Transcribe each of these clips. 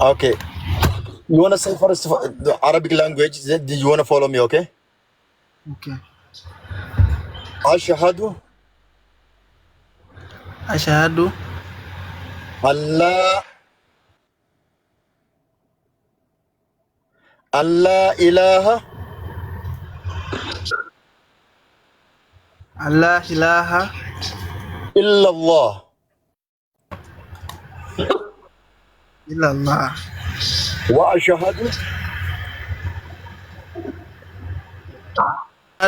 Okay. You wanna say first the Arabic language, then you wanna follow me, okay? Okay. Ashhadu Ashhadu an la ilaha an laa ilaaha illallah illallah wa ashhadu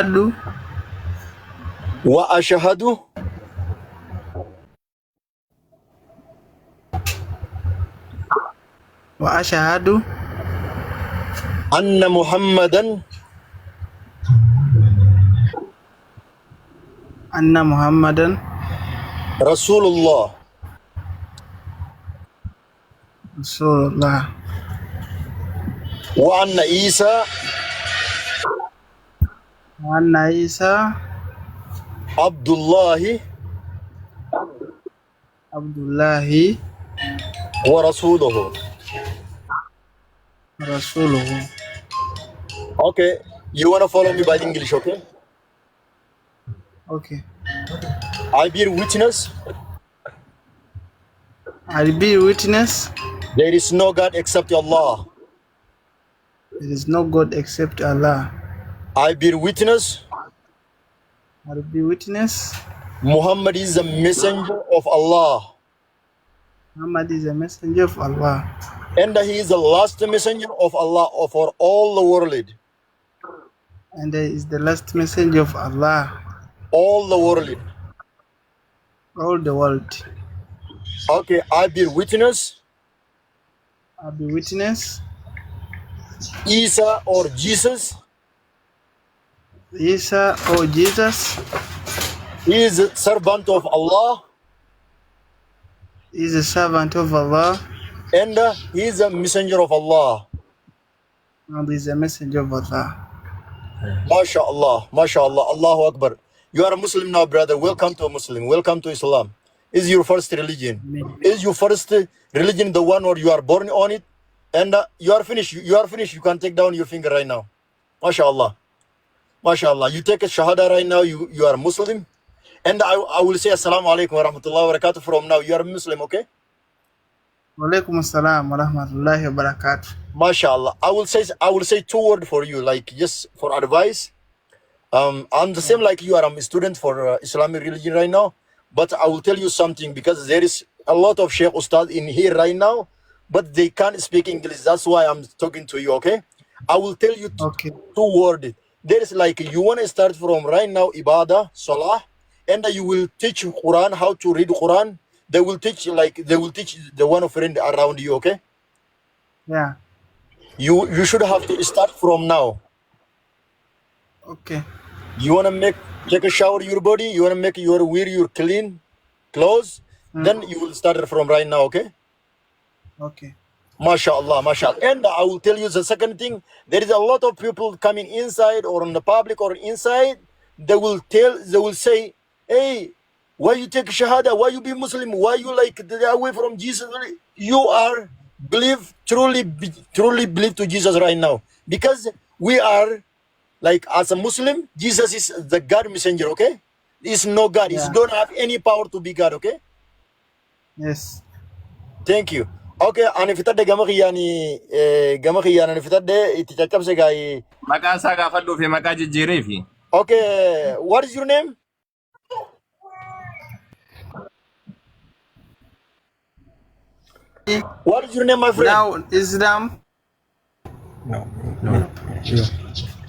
adu wa ashhadu wa ashhadu anna Muhammadan anna Muhammadan Rasulullah. Rasulullah Wa anna Isa wa anna Isa Abdullahi Abdullahi wa rasuluhu. rasuluhu. Okay, you wanna follow me by English, okay? Okay. I bear witness I be witness there is no God except Allah. there is no God except Allah. I bear witness I be witness Muhammad is the messenger of Allah Muhammad is a messenger of Allah and he is the last messenger of Allah for all the world. and he is the last messenger of Allah All the world. all the world. Okay, I bear witness I be witness Isa or Jesus Isa or Jesus is a servant of Allah is a servant of Allah and he is a messenger of Allah. and is a messenger of Allah. MashaAllah, MashaAllah, Allahu Akbar. You are a Muslim now, brother. Welcome to a Muslim. Welcome to Islam. Is your first religion? Amen. Is your first religion the one or you are born on it? And you are finished. You are finished. You can take down your finger right now. MashaAllah. MashaAllah. You take a shahada right now. You are Muslim. And I will say Assalamu alaikum wa rahmatullahi wa barakatuh from now. You are Muslim, okay? Walaikum assalam wa rahmatullahi wa barakatuh. MashaAllah. I will say two words for you, like just for advice. I'm the same like you are. I'm a student for Islamic religion right now. But I will tell you something because there is a lot of Sheikh Ustad in here right now, but they can't speak English. That's why I'm talking to you, okay? I will tell you Okay. two words. There is like you want to start from right now, Ibadah, Salah, and you will teach Quran, how to read Quran. They will teach like they will teach the one friend around you, okay? Yeah. You should have to start from now. Okay. You wanna make take a shower your body, you wanna make your wear your clean clothes, then you will start from right now, okay? Okay. MashaAllah, MashaAllah. And I will tell you the second thing, there is a lot of people coming inside or in the public or inside, they will say, hey, why you take Shahada? Why you be Muslim? Why you like the away from Jesus? You are believe truly truly believe to Jesus right now. Because we are like as a Muslim, Jesus is the God messenger, okay? Is no God. He Yeah. don't have any power to be God, okay? Yes. Thank you. Okay, ani fitadhe gama kiyyaani gama kiyyaan ani fitadhe itti caccabse gaayi. Maqaa isaa gaafadhuu fi maqaa jijjiiree fi Okay, what is your name? What is your name, my friend? Now Islam. No, no.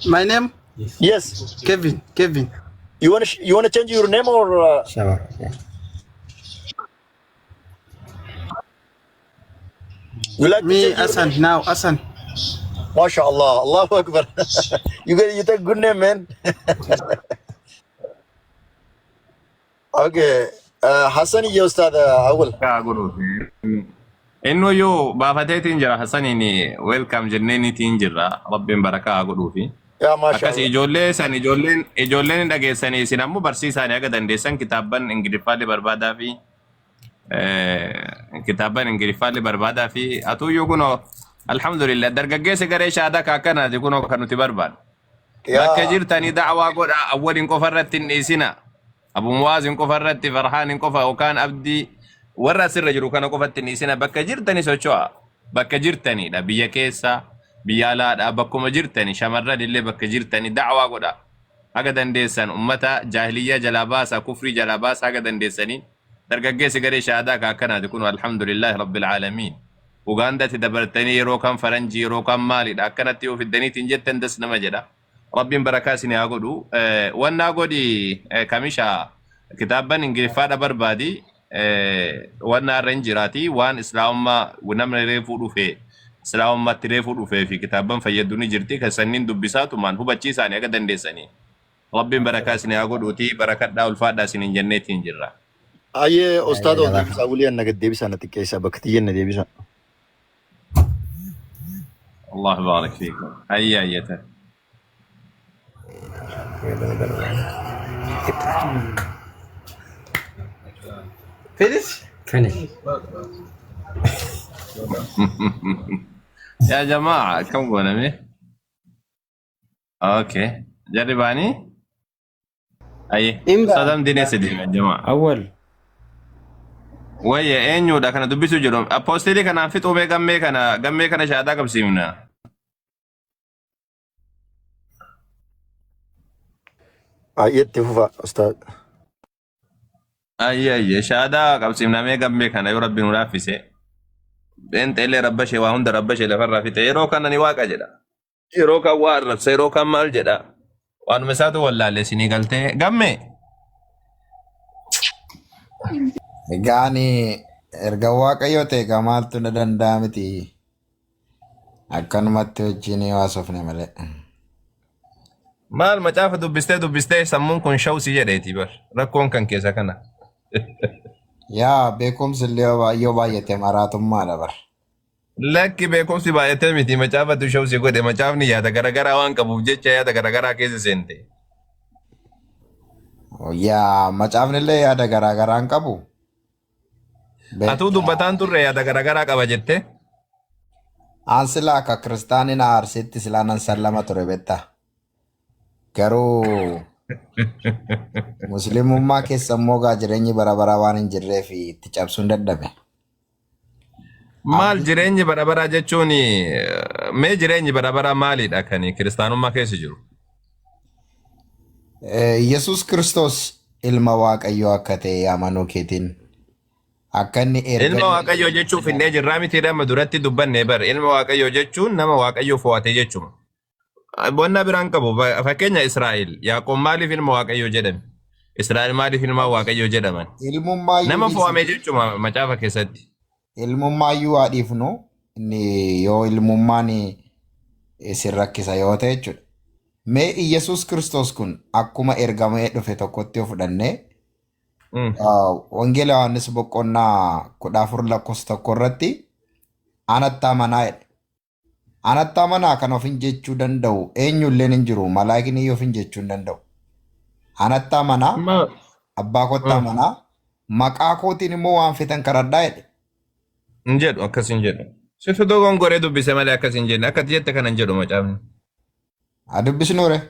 My name Yes. Kevin. Kevin. You wanna change your name or Shower. Yeah. you like to Me change your Hassan. name? Now Hassan. MashaAllah, Allahu Akbar. You take good name, man. Okay. Hassan ya Ustad Awal. kaa godhuufi. Innuyyuu baafateetiin jira Hassaniin welcome jenneeniitiin jirra. Rabbiin barakaa haa godhuufi. Yaa Akkas maashaallah. Ijoollee san ijoolleen hin dhageessanii isin ammoo barsiisaanii akka dandeessan kitaabban Ingiliffaallee barbaadaa fi Kitaaban Ingiliffaallee barbaadaa fi atuyyuu kunoo alhamdulillah dargaggeessi garee shaadaa ka akkanaati kunoo kan nuti barbaadu. Bakka jirtanii da'waa godha, awwaliin qofa irratti hin dhiisina. Abu Muwaazin qofa irratti, Farhaanin qofa yookaan Abdii warra asirra jiru kana qofatti hin dhiisina. Bakka jirtanii socho'a. Bakka jirtanidha, biyya keessa, biyya alaadha, bakkuma jirtani shamarran illee bakka jirtanii da'waa godha. Haga dandeessan ummata jaahiliyyaa jalaa baasa, kufrii jalaa baasa haga dandeessanii. Dargaggeessi garee shahaadaa ka akkanaati kun alhamdulillahi rabbil aalamiin. Ugaandatti dabartanii yeroo kan faranjii yeroo kan maalidha akkanatti yoo fiddaniitiin jettan das nama jedha. Rabbiin barakaa isin haa godhu. Wannaa godhi, kamisha kitaabban Ingiliffaadha barbaadi. Wannaa irra hin jiraati waan islaamummaa namni reefuu dhufe islaamummaatti reefuu dhufee fi kitaabban fayyaddu ni jirti kan sanniin dubbisaatumaan hubachiisaanii akka dandeessanii. Rabbiin barakaa isin haa godhuuti, barakadhaa, ulfaadhaa isiniin jenneetiin jirra. Ayyee ustaad ol deebisaa, wulii anna gad deebisaa, na xiqqeessaa, bakka tiyyan na deebisaa. Allah barik fiikum. Hayya ayyatan. Finish? Finish. Yaa jamaa, akkam gooname? Okay. Jarri baanii? Ayyee. Hin ba'a. Ustaad Hamdiin eessa deeman jamaa? Awwal. Wayya eenyudha kana dubbisuu jiru? Apoostilii kanaan fixuu mee, gammee kana shaadaa qabsiifna. Ayyee, itti fufa ustaad. Ayyee ayyee, shaadaa qabsiifna mee gammee kana yoo rabbi nu laaffise. Beenxeellee rabba ishee waa hunda rabba ishee lafarraa fixe, yeroo kana ni waaqa jedha. Yeroo kan waa arrabsa, yeroo kan maal jedha. Waanuma isaatu wallaalle isinii galtee gammee. Egaa ani erga Waaqayyo ta'e egaa maaltu na danda'a miti. Akkanumatti wajjin haasofne malee. Maal macaafa dubbistee dubbistee sammuun kun shawsii jedheeti bar. Rakkoon kan keessa kana. Yaa, beekumsi illee yoo baay'ate maraatummaadha bara. Lakki, beekumsi baay'atee miti, macaafatu shawsii godhe. Macaafni yaada garagaraa waan qabuuf jecha yaada garagaraa keessa seente. Yaa, macaafni illee yaada garaagaraa hin qabu. Atuu dubbataan turre yaada garagaraa qaba jettee. An silaa akka kiristaanii na aarsetti silaa nan sallama ture beektaa. Garuu musliimummaa keessa immoo gaa jireenyi bara baraa waan hin jirreef itti cabsuun dadhabe. Maal jireenyi bara baraa jechuun, mee jireenyi bara baraa maalidha kan kiristaanummaa keessa jiru? Yesuus Kiristoos ilma Waaqayyoo akka ta'e amanuu keetiin akka inni erga Ilma Waaqayyoo jechuuf hin jirraa miti, amma duratti dubbanne bar. Ilma Waaqayyoo jechuun nama Waaqayyoo fo'ate jechuudha. Wanna biraan qabu, fakkeenya Israa'el, Yaaqoob maaliif ilma Waaqayyoo jedhame? Israa'el maaliif ilma Waaqayyoo jedhaman? Ilmummaayyuu Nama dhiisi. fo'ame jechuudha macaafa keessatti. Ilmummaayyuu haa dhiifnu, inni yoo ilmummaan isin rakkisa yoo ta'e jechuudha. Mee Iyyasuus Kiristoos kun akkuma ergamee dhufe tokkotti yoo fudhannee Wangeela Yohaannis boqonnaa 14 lakkoofsa 1 irratti anatti amanaa jedhe. Anatti amanaa kan ofin jechuu danda'u eenyulleen hin jiru, malaayikni ofin jechuu hin danda'u. Anatti amanaa, abbaa kootti amanaa, maqaa kootiin immoo waan feetan kadhadhaa jedhe. Hin jedhu, akkas hin jedhu. Situ dogongoree dubbise malee akkas hin jenne. Akka jette kana hin jedhu macaafni. Haa dubbisnuure.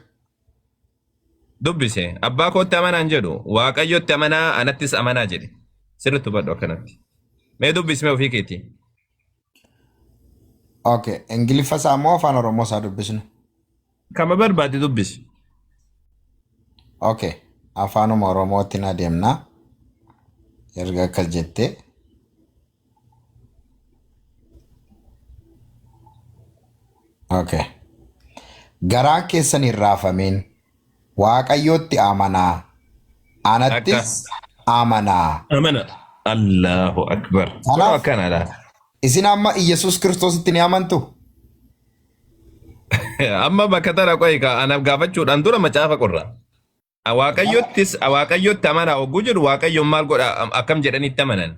Dubbise. Abbaa kootti amanaa hin jedhu. Waaqayyotti amanaa, anattis amanaa jedhe. Sirriitti hubadhu akkanatti. Mee dubbisme ofii keetii. Okay, Ingiliffa isaa immoo afaan Oromoo isaa dubbisnu. Kama barbaade dubbisi. Okay, afaanuma Oromootiin adeemna. Erga akkas jettee. Okay. Garaan keessan hin raafamin. Waaqayyootti amanaa. Anattis amanaa. Amana. Allahu akbar. Kunoo Kanaaf akkanadha. isin amma Iyyasuus Kiristoositti ni amantu? Amma bakka tana qo'i ka anaaf gaafachuudhaan dura macaafa qorra. Waaqayyottis Waaqayyotti amanaa ogguu jedhu, Waaqayyoon maal godha, akkam jedhanitti amanan?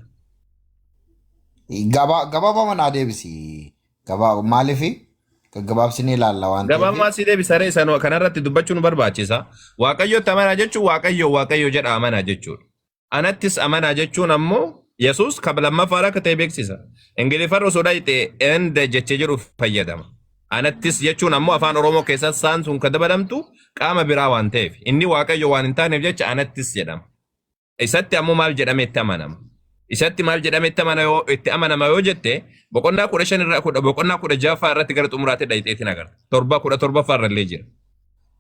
Gabaabaa naa deebisi. Gabaa maaliifi gaggabaabsinee ilaalla waan ta'eef. Gabaabaa si deebisaree sanoo kanarratti dubbachuu nu barbaachisa. Waaqayyotti amanaa jechuun Waaqayyo Waaqayyo jedha amanaa jechuudha. Anattis amanaa jechuun ammoo Yesuus kan lammaffaadha akka ta'e beeksisa. Ingiliffarra osoo dhayxe "and" jechee jedhu fayyadama. Anattis jechuun ammoo afaan Oromoo keessatti saan sun kan dabalamtu qaama biraa waan ta'eef, inni Waaqayyo waan hin taaneef jecha anattis jedhama. Isatti ammoo maal jedhamee itti amanama? Isatti maal jedhamee itti amanama yoo jette, boqonnaa 15 irraa boqonnaa 16ffaa irratti gara xumuraatti dhayxeetiin agarta. Torba 17ffaa irra illee jira.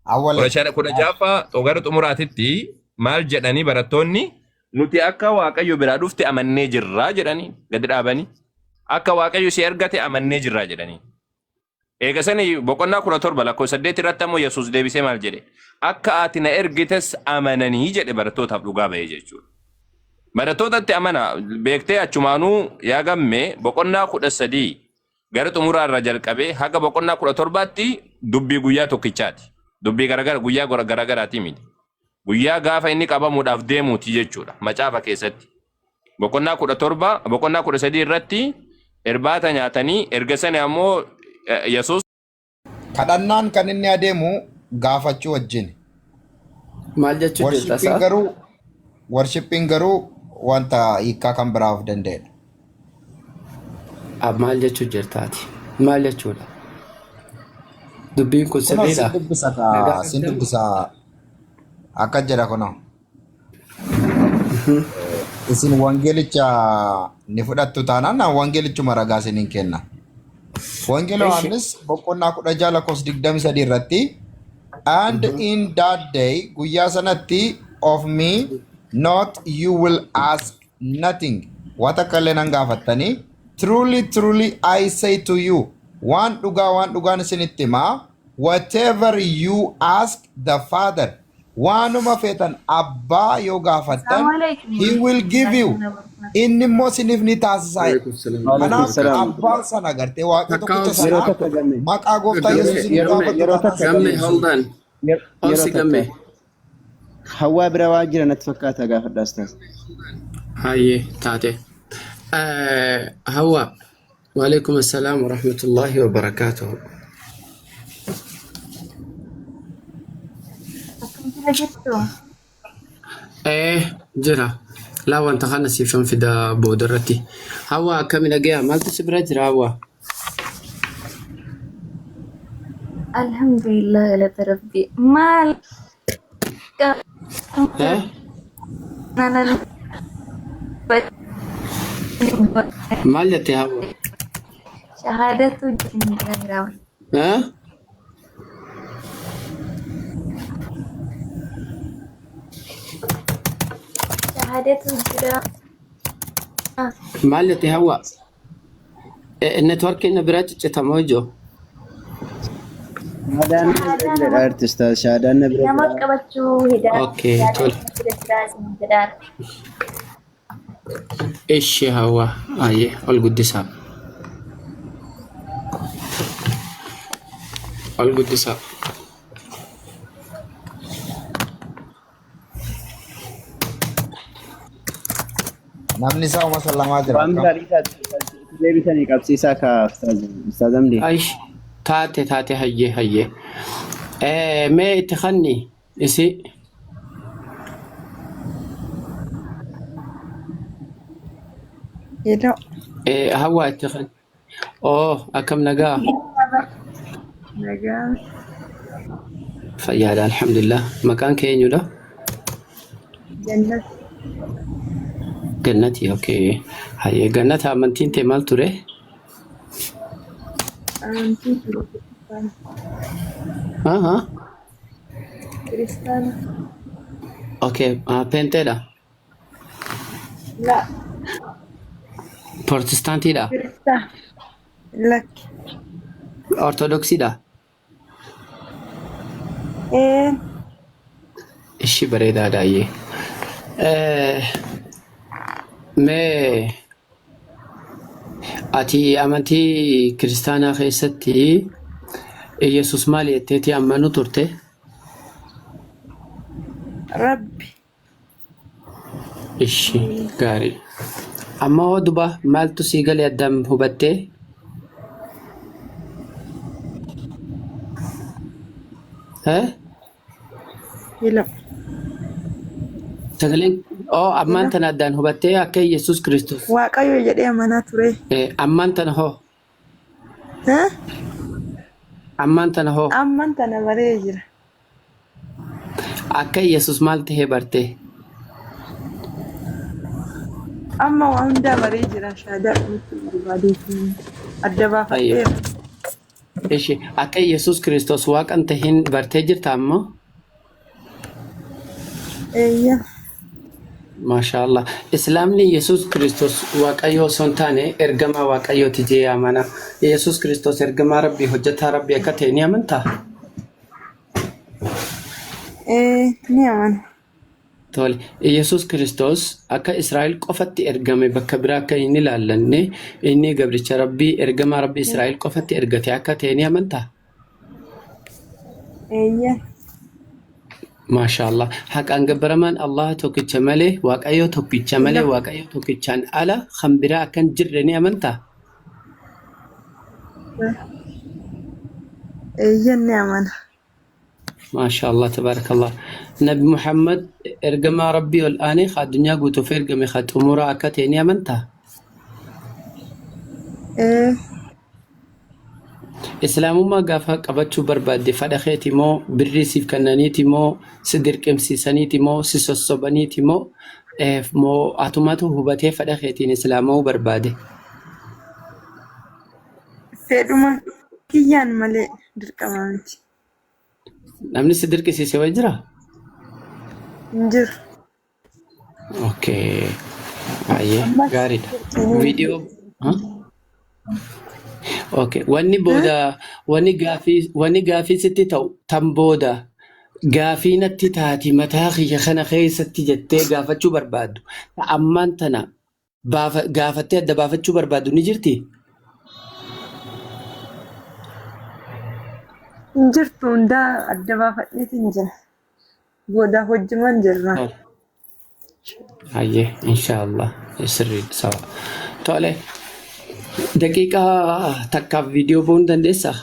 Awwal 15 16ffaa gara xumuraatitti maal jedhanii barattoonni? Nuti akka Waaqayyo biraa dhufte amannee jirraa jedhanii gadi dhaabanii, akka Waaqayyo si ergate amannee jirraa jedhanii. Eega sani boqonnaa 17 lakkoofsa 8 irratti ammoo Yesuus deebisee maal jedhe? Akka ati na ergites amananii jedhe, barattootaaf dhugaa ba'ee jechuudha. Barattootatti amana beektee achumaanuu yaa gamme, boqonnaa 13 gara xumuraa irraa jalqabee haga boqonnaa 17tti dubbii guyyaa tokkichaati. Dubbii garagara guyyaa garagaraati miti. Guyyaa gaafa inni qabamuudhaaf deemuuti jechuudha macaafa keessatti. Boqonnaa 17, boqonnaa 13 irratti irbaata nyaatanii, erga sani ammoo Yesuus Kadhannaan kan inni adeemu gaafachuu wajjin. Maal jechuu jirta Worshippiin isaa? garuu worshippiin garuu wanta hiikkaa kan biraa of danda'edha. Maal jechuu jirtaati? Maal jechuudha? Dubbiin kun Kunoo sin sirriidha. dubbisa Nagaa kaa sin qabdaa? dubbisa, akka jedha kunoo. Isin wangeelicha ni fudhattu taanaan wangeelichuma ragaa isiniin kenna. Wangeela Ishi. Yohaannis boqonnaa 16 lakkoofsa 23 irratti, "And in that day," guyyaa sanatti, "of me not you will ask nothing," waan takka illee nan gaafattanii. "Truly, truly, I say to you," waan dhugaa waan dhugaan isinitti himaa, "whatever you ask the Father," waanuma feetan abbaa yoo gaafattan, "he will give you," inni immoo isiniif ni taasisaa jedha. Waalaikum salaam. Waalaikum Kanaaf salaam. abbaan sana gartee Waaqa Takka tokkicha obsi. Yeroo sana takka gamme. maqaa gooftaa Gamme, Yesuusiin Yeroo gaafattu yeroo taanaan takka Gamme, gamme. hold on. Yeroo Obsi takka. gamme. Hawwaa bira waan jira natti fakkaata, gaafadhaas taas. Hayyee taate. Hawwa. Waalaikum assalaam wa rahmatullahi wa barakaatuhu. Akkam jira jirtu? Jira. Laa, wanta kana siifan fida booda irratti. Hawwa, akkami dhagaya? Maaltu si bira jira, Hawwa? Alhamdulillah, galata Rabbi. Maal Eh? qabanan? Maal jette, Hawwa? Shahaadatu jira. Eh? Shahaadatu jira. Maal jette, Hawwa? Networkiin na biraa ciccitamoo ijoo? Shahaadaan na bira Shahaadaa jira nama artist, shahaadaan na bira nama jira. qabachuu hidaa Okay, hidaatu tole. bira jira isin jedhaan. Ishi Hawwa. Hayyee, ol guddisaa. Ol guddisaa. Namni isaa uma sallamaa jira Waan akkam. biraa dhiisaa, deebisanii qabsiisaa kaa Ustaaz Amdii. Aish, taate taate, hayyee hayyee. Mee itti kanni isi. Hello. Hawwa, itti kanni. Oh, akkam nagaa? Nagaa. Fayyaadha, alhamdulillah. Maqaan kee eenyudha? Jannat. Gannati, okay. Hayyee Gannata, amantiin tee maal ture? Amantii kiristaana. Aha. Kiristaana. Okay, Peenteedha? La. Protestaantiidha? Kiristaa. Lakki. Ortodoksiidha? Ee. Ishi, bareedaadha, hayyee. Mee ati amantii kiristaanaa keessatti Yesus maal jetteetii amanuu turte? Rabbi. Ishi, gaarii. Amma hoo duba maaltu sii galee addaan hubattee? Eh? Hello. Sagaleen Oo ammaan tana addaan hubattee akka Yesuus Kiristoos. Waaqayyo jedhee amanaa ture. Ammaan tana hoo? Eh? Ammaan tana hoo? Amman tana baree jira. Akka Yesuus maal tahee bartee? Amma waa hundaa baree jira. Shaadaa dhumachuu barbaadeetu adda Tayyib. baafadheera. Ishi akka Yesuus Kiristoos waaqa hin tahin bartee jirta ammoo? Eeyya. Maashaallah. Islaamni Yesuus Kiristoos Waaqayyo osoo hin taane ergamaa Waaqayyooti jee amana. Yesuus Kiristoos ergamaa Rabbii hojjetaa Rabbii akka ta'e ni amantaa? Ee, ni amana. Tole. Yesuus Kiristoos akka Israa'el qofatti ergame bakka biraa akka hin ilaallanne inni gabricha Rabbii ergamaa Rabbii Israa'el qofatti ergate akka ta'e ni amantaa? Eeyyee. Maashaallah. Haqaan gabbaramaan Allah tokkicha malee Waaqayyo tokkicha malee Waaqayyo tokkichaan ala kan biraa akka hin jirre ni amantaa? Eeyyee ni amana. Maashaallah tabaarakallah. Nabi Muhammad ergamaa Rabbii ol aanee ka addunyaa guutuuf ergame ka xumuraa akka ta'e ni amantaa? Ee. Islaamummaa gaafa qabachuu barbaadde fadha keeti moo birrii siif kennaniiti moo si dirqimsiisaniiti moo si sossobaniiti moo moo atumatu hubatee fadha keetiin islaama'uu barbaade? Fedhuma kiyyaan malee dirqama miti. Namni si dirqisiise wayi jiraa? Hin jiru. Okay. Baay'ee Ammas gaariidha. dirqiin Viidiyoo. Huh? Okay. Wanni booda wanni gaafii sitti ta'u tan booda gaafii natti taati mataa kiyya kana keessatti jettee gaafachuu barbaaddu. Ta ammaan tana gaafattee adda baafachuu barbaaddu ni jirtii? Hin jirtu hundaa adda baafadheetiin jira. Booda hojjumaan jirra. Tole. Hayyee inshaallah sirrii sawa. Tole daqiiqaa takkaaf viidiyoo ba'uu ni dandeessaa?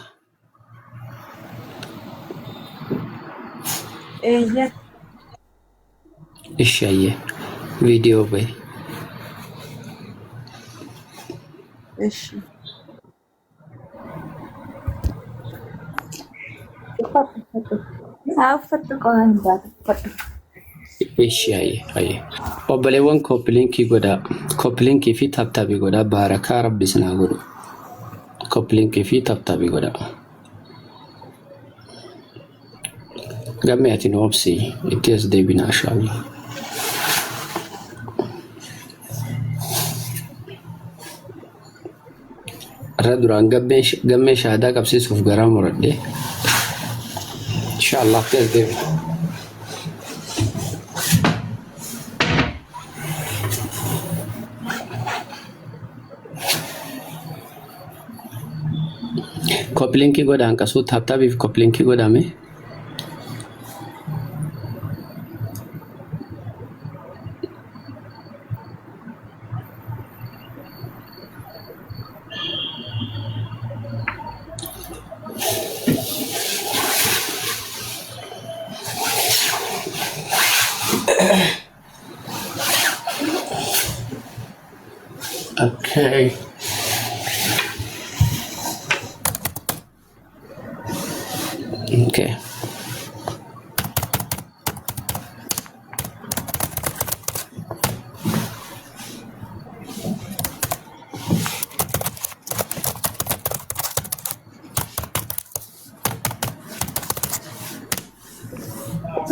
Eeyyee. Ishi hayyee viidiyoo ba'i. Ishi. Uffadhu uffadhu. Haa uffadhu qofa hin baatu uffadhu. Ishi hayyee hayyee. Obboleewwan koppiliinkii godhaa. Koppiliinkii fi taaptaabii godhaa. Baarakaa rabbi isin haa godhu. Koppiliinkii fi taaptaabii godhaa. Gammee ati nu obsi itti as deebina inshaallah. Irra duraan gammee shaadaa qabsiisuuf garaa muradhe. Inshaallah itti as deebina. Koppilinkii godha hanqasuu taaptaabii fi koppilinkii godhame. Okay. Okay.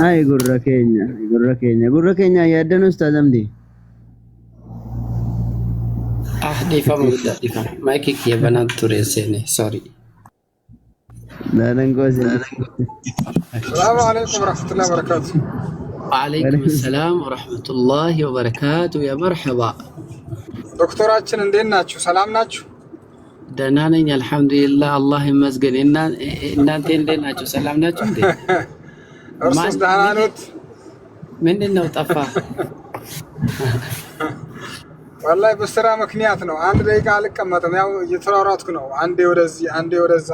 Ay gurra keenya, gurra keenya, gurra keenya yaaddan Ustaaz Amdi. Ah, dhiifama guddaa dhiifama. Maayikii kiyya banaa ture seene. Sorry. Daalan goosee. السلام عليكم ورحمة الله وبركاته. وعليكم السلام ورحمة الله وبركاته يا مرحبا. ዶክተራችን እንዴት ናችሁ? ሰላም ናችሁ? ደህና ነኝ አልሐምዱሊላህ፣ አላህ ይመስገን። እናንተ እንዴት ናችሁ? ሰላም ናችሁ እንዴ? እርሶስ ደህና ኖት? ምንድን ነው ጠፋ? ወላሂ በስራ ምክንያት ነው። አንድ ደቂቃ አልቀመጥም። ያው እየተሯሯጥኩ ነው። አንዴ ወደዚህ አንዴ ወደዛ፣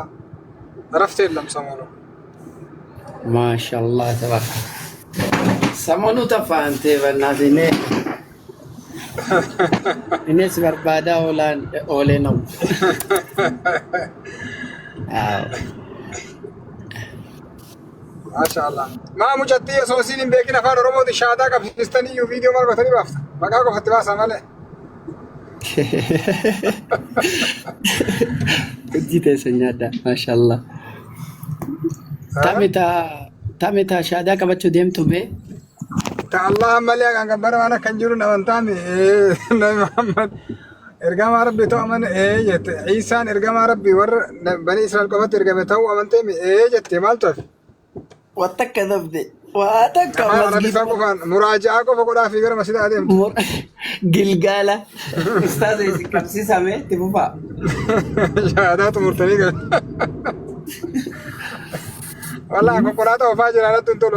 እረፍት የለም ሰሞኑ። ማሻአላህ ተባረክ። ሰሞኑ ጠፋ አንተ በእናትህ። እኔ Innis barbaadaa oolaan oolee na'u. Maashaallah. Maa mucattii osoo isiin hin beekin afaan Oromooti shaadaa qabsiistanii iyyuu viidiyoo maal gootanii baafta? Maqaa qofatti baasaa malee. Hojii teessan nyaadha. Maashaallah. Tami taa shaadaa qabachuu deemtu bee. Ta Allah malee kan gabbara waan akka hin jiru amantaami. Nabi Muhammad ergamaa Rabbii ta'uu amane ee jette. Iisaan ergamaa Rabbii warra bani Israa'el qofatti ergame ta'uu amanteemi ee jette maaltu hafe? Waa takka dhabde. Waa takka Afaan masgiida. Arabiffaa qofaan muraaja'aa qofa godhaa fi gara masjiida adeemtu. Gilgaala. Ustaaza isin qabsiisame itti fufaa. Shahaadaa xumurtanii galu. Walaa konkolaataa oofaa jira irratti hin tolu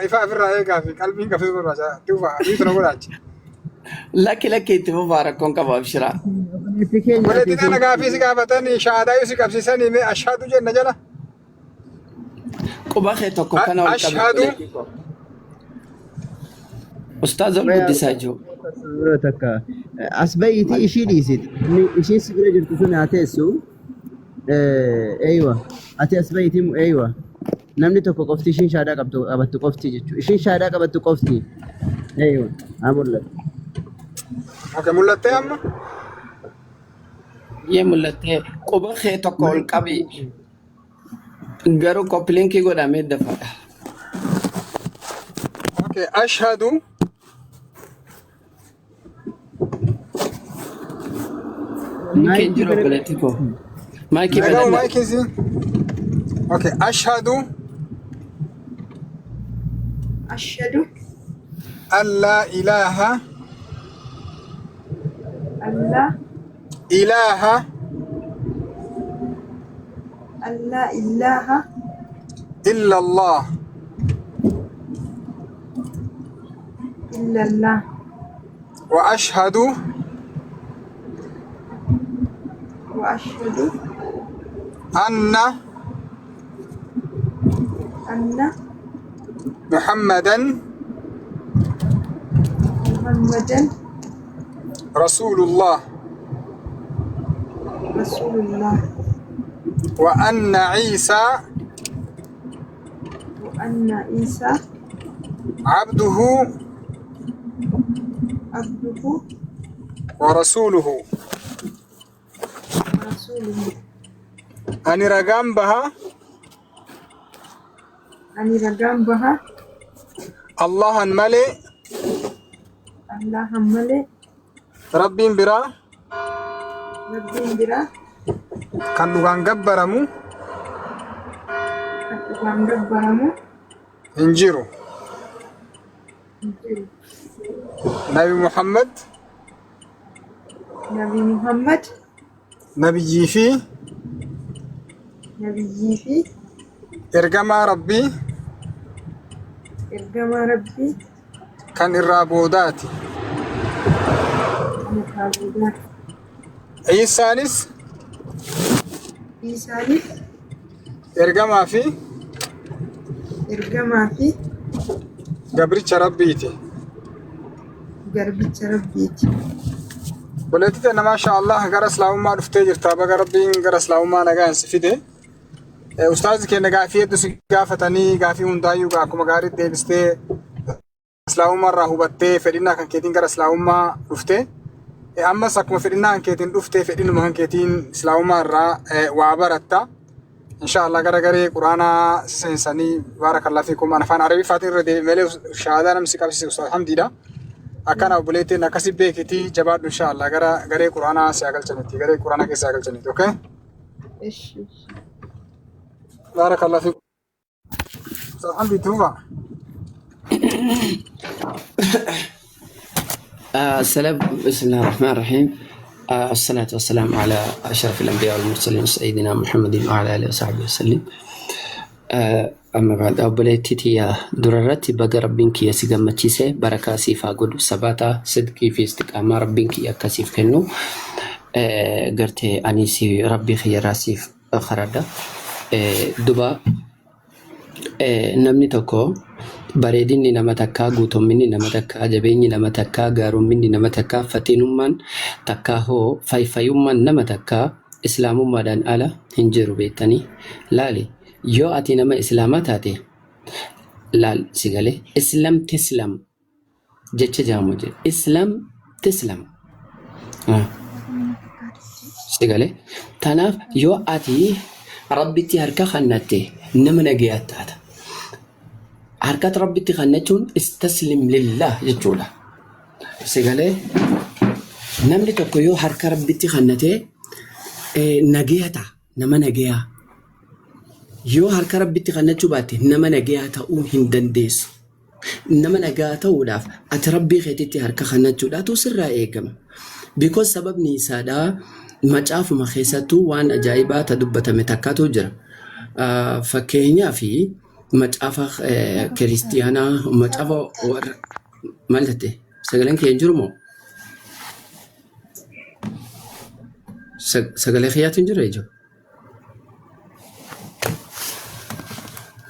ifaa ofirraa eegaa fi qalbiin qabsiisuu barbaachisa. Itti fufaa adiitu na godhaachi. Lakki lakki itti fufaa rakkoon qabu abshiraa. Obboleetti keenya ati Obboleettii tana gaafii si gaafatanii shahaadaa yoo si qabsiisanii mee ashaadu jenna jala. Quba kee tokko kana ol qabi Ashhadu obboleettii koo. Ustaaza ol guddisaa jiru. Yeroo takka as bahiitii ishii dhiisit. Ishiin si bira jirtu sun haa teessu. Eeywa. Ati as bahiitii eeywa. Namni tokko qofti ishiin shaadaa qabdu qabattu qofti jechuudha. Ishiin shaadaa qabattu qofti. Eeywa. Haa mul'atu. Okay, mul'attee amma? Yee mul'attee quba kee tokko ol qabi. Garuu koppiliinkii godhamee dafaadha. Okay, ashhadu Maayikiin Maayikii jiru bira obboleettii koo. Maayikii Nagahu banadha. maayikiin si. Okay, ashhadu Ashhadu an laa ilaaha an laa ilaaha an laa ilaaha illa Allah illallah wa ashhadu wa ashhadu anna anna Muhammadan Muhammadan rasuulullah rasuulullah wa anna Ciisaa wa anna Iisaa abduhu abduhu wa rasuuluhu. wa rasuuluhu. Ani ragaan baha Ani ragaan baha Allahan malee Allahan malee Rabbiin biraa Rabbiin biraa kan dhugaan gabbaramu kan dhugaan gabbaramu hin jiru. hin jiru. Nabi Muhammad Nabi Muhammad nabiyyii fi nabiyyii fi ergamaa Rabbii ergamaa Rabbii kan irraa boodaati. kan irraa boodaati. Iisaanis Iisaanis ergamaa fi ergamaa fi gabricha Rabbiiti. garbicha Rabbiiti. Obboleettii teenna maashaa Allah gara islaamummaa dhuftee jirta. Baga Rabbiin gara islaamummaa nagaan si fide. Ustaazi keenya gaafii hedduu si gaafatanii gaafii hundaayyuu akkuma gaariitti deebistee islaamummaa irraa hubattee fedhinnaa kan keetiin gara islaamummaa dhufte. Ammas akkuma fedhinnaa kan keetiin dhuftee fedhinnuma kan keetiin islaamummaa irraa waa baratta. Insha Allah gara garee quraanaa si seensanii baarakallahu fiikum an afaan arabiffaatiin irra deebi malee shahaadaa namni si qabsiise ustaaz Hamdiidha. Akkana obboleettiin akkasi beekitii jabaadhu insha Allah gara garee quraanaa si haa galchanitti garee quraanaa keessa haa galchanitti okay. Eshi. Baarakallahu fiikum. Ustaaz Hamdii itti fufaa. السلام بسم الله الرحمن الرحيم الصلاة والسلام على أشرف الأنبياء والمرسلين سيدنا محمد وعلى آله وصحبه وسلم أما بعد obboleettii tiyya durarratti baga rabbiin kiyya si gammachiise barakaa siif haa godhu sabaata sidqii fi istiqaamaa rabbiin kiyya akkasiif kennu gartee ani si rabbii kiyyarraa siif karadha duba namni tokko Bareedinni nama takkaa, guutumminni nama takkaa, jabeenyi nama takkaa, gaarumminni nama takkaa, faxinummaan takkaa hoo fayfayummaan nama takkaa islaamummaadhaan ala hin jiru beektanii. Laali yoo ati nama islaamaa taate laal si galee islam tislam jecha jaamu jedhe islam tislam. Ah. Si galee tanaaf yoo ati rabbitti harka kannatte nama nagayaa taata. Harkatti rabbitti kannachuun istaslim lillah jechuudha. Si galee namni tokko yoo harka rabbitti kannatee nagaya ta'a nama nagayaa. Yoo harka rabbitti kannachuu baatte nama nagayaa ta'uu hin dandeessu. Nama nagaa ta'uudhaaf ati rabbii keetitti harka kannachuudhaatu sirraa eegama. Because sababni isaadha macaafuma keessattuu waan ajaa'ibaa ta dubbatame takkaatu jira. Fakkeenyaaf macaafa kiristiyaanaa macaafa warra maal jette sagaleen kee hin jiru moo? Sagalee kiyyaatu hin jiru ijoo?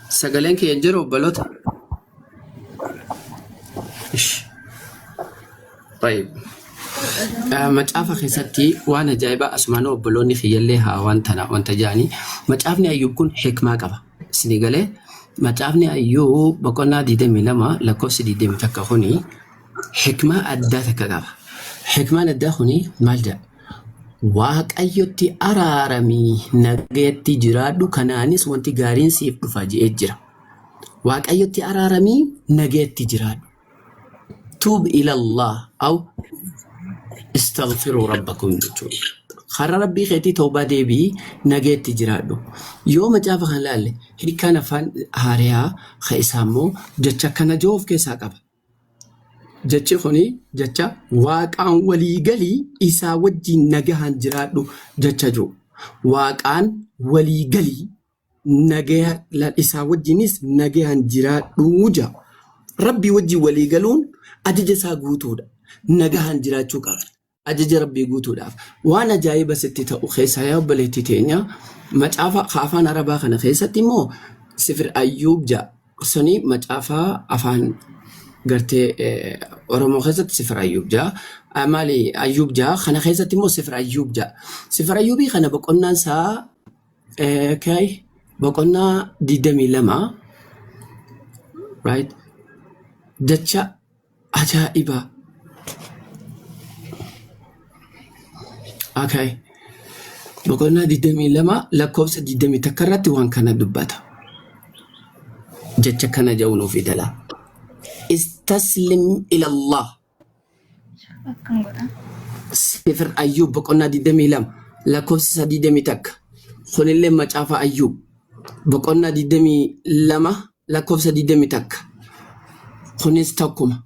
Sagaleen kiyya hin jiru obboloota? Ish. Tayyib. Macaafa keessatti waan ajaa'ibaa asumaan obboloonni kiyyallee haa waan tana wanta jedhanii macaafni Ayyuub kun hikmaa qaba. Isinii galee macaafni Ayyuub boqonnaa 22 lakkoofsi 21 kuni hikmaa addaa takka qaba. Hikmaan addaa kuni maal jedha? Waaqayyotti araarami nagayatti jiraadhu kanaanis wanti gaariin siif dhufa je'ee jira. Waaqayyotti araarami nagayatti jiraadhu. Tuub ilallah aw istaghfiruu rabbakum jechuudha. Karaa rabbii keetii tawbaa deebi'i nagayatti jiraadhu. Yoo macaafa kana ilaalle hiikkaan afaan haariyaa ka isaa immoo jecha kana jiru of keessaa qaba. Jechi kuni jecha waaqaan walii galii isaa wajjin nagahaan jiraadhu jecha jiru. Waaqaan walii galii nagaya isaa wajjinis nagahaan jiraadhu jedha. Rabbii wajjin walii galuun ajaja isaa guutuudha. Nagahaan jiraachuu qaba. Ajaja Rabbii guutuudhaaf. Waan ajaa'iba sitti ta'u keessaa yaa obboleettii teenya macaafa ka afaan Arabaa kana keessatti immoo Sifir Ayyuub ja'a. Suni macaafa afaan gartee Oromoo keessatti Sifir Ayyuub ja'a. Maali Ayyuub ja'a kana keessatti immoo Sifir Ayyuub ja'a. Sifir Ayyuubii kana boqonnaan isaa okay, boqonnaa 22 right jecha Ajaa'iba! Okay. Boqonnaa 22 lakkoofsa 21 irratti waan kana dubbata. Jecha kana jedhu nuuf idala. Istaslim ilallah. Akkam godha. Sifir Ayyuub boqonnaa 22 lakkoofsa isaa 21. Kunillee macaafa Ayyuub boqonnaa 22 lakkoofsa 21. Kunis tokkuma.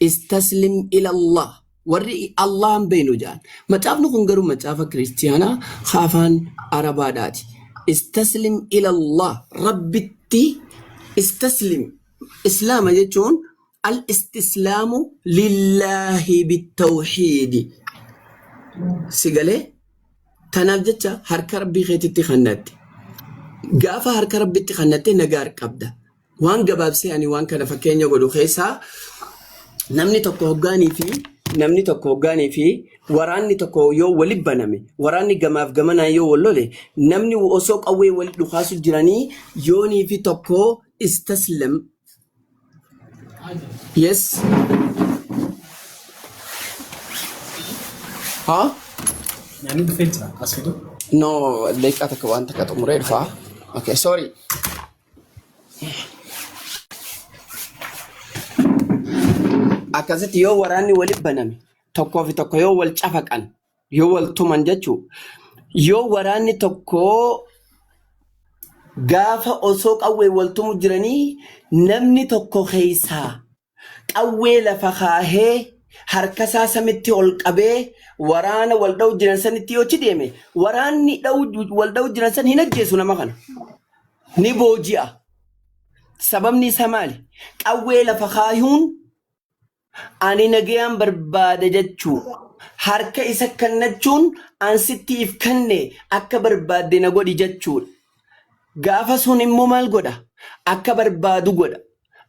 Istaslim ilallah. Warri Allah hin beeknu jedhan. Macaafni kun garuu macaafa kiristiyaanaa ka afaan Arabaadhaati. Istaslim ilallah. Rabbitti istaslim. Islaama jechuun al-istislaamu lillaahi bitawhiidi. Si galee? Tanaaf jecha harka rabbii keetitti kannatte. Gaafa harka rabbitti kannatte nagaa qabda. Waan gabaabsee ani waan kana fakkeenya godhu keessaa namni tokko hoggaanii fi namni tokko hoggaanii fi waraanni tokko yoo wali baname waraanni gamaaf gamanaan yoo wal lole namni osoo qawwee wali dhukaasu jiranii yoonii fi tokko istaslam yes haa Nyaanni dhufee jira. As fidu. no daqiiqaa takka waan takka xumuree dhufaa okay sorry Akkasitti yoo waraanni walitti baname tokkoo fi tokko yoo wal cafaqan yoo wal tuman jechuu yoo waraanni tokko gaafa osoo qawwee wal tumu jiranii namni tokko keessaa qawwee lafa kaahee harkasaa samitti ol qabee waraana wal dha'u jiran sanitti yoo achi deeme waraanni wal dha'u jiran san hin ajjeesu nama kana ni booji'a. Sababni isaa maali? Qawwee lafa kaayuun ani nagayaan barbaada jechuu. Harka isa kennachuun an sitti if kenne akka barbaadde na godhi jechuudha. Gaafa sun immoo maal godha? Akka barbaadu godha.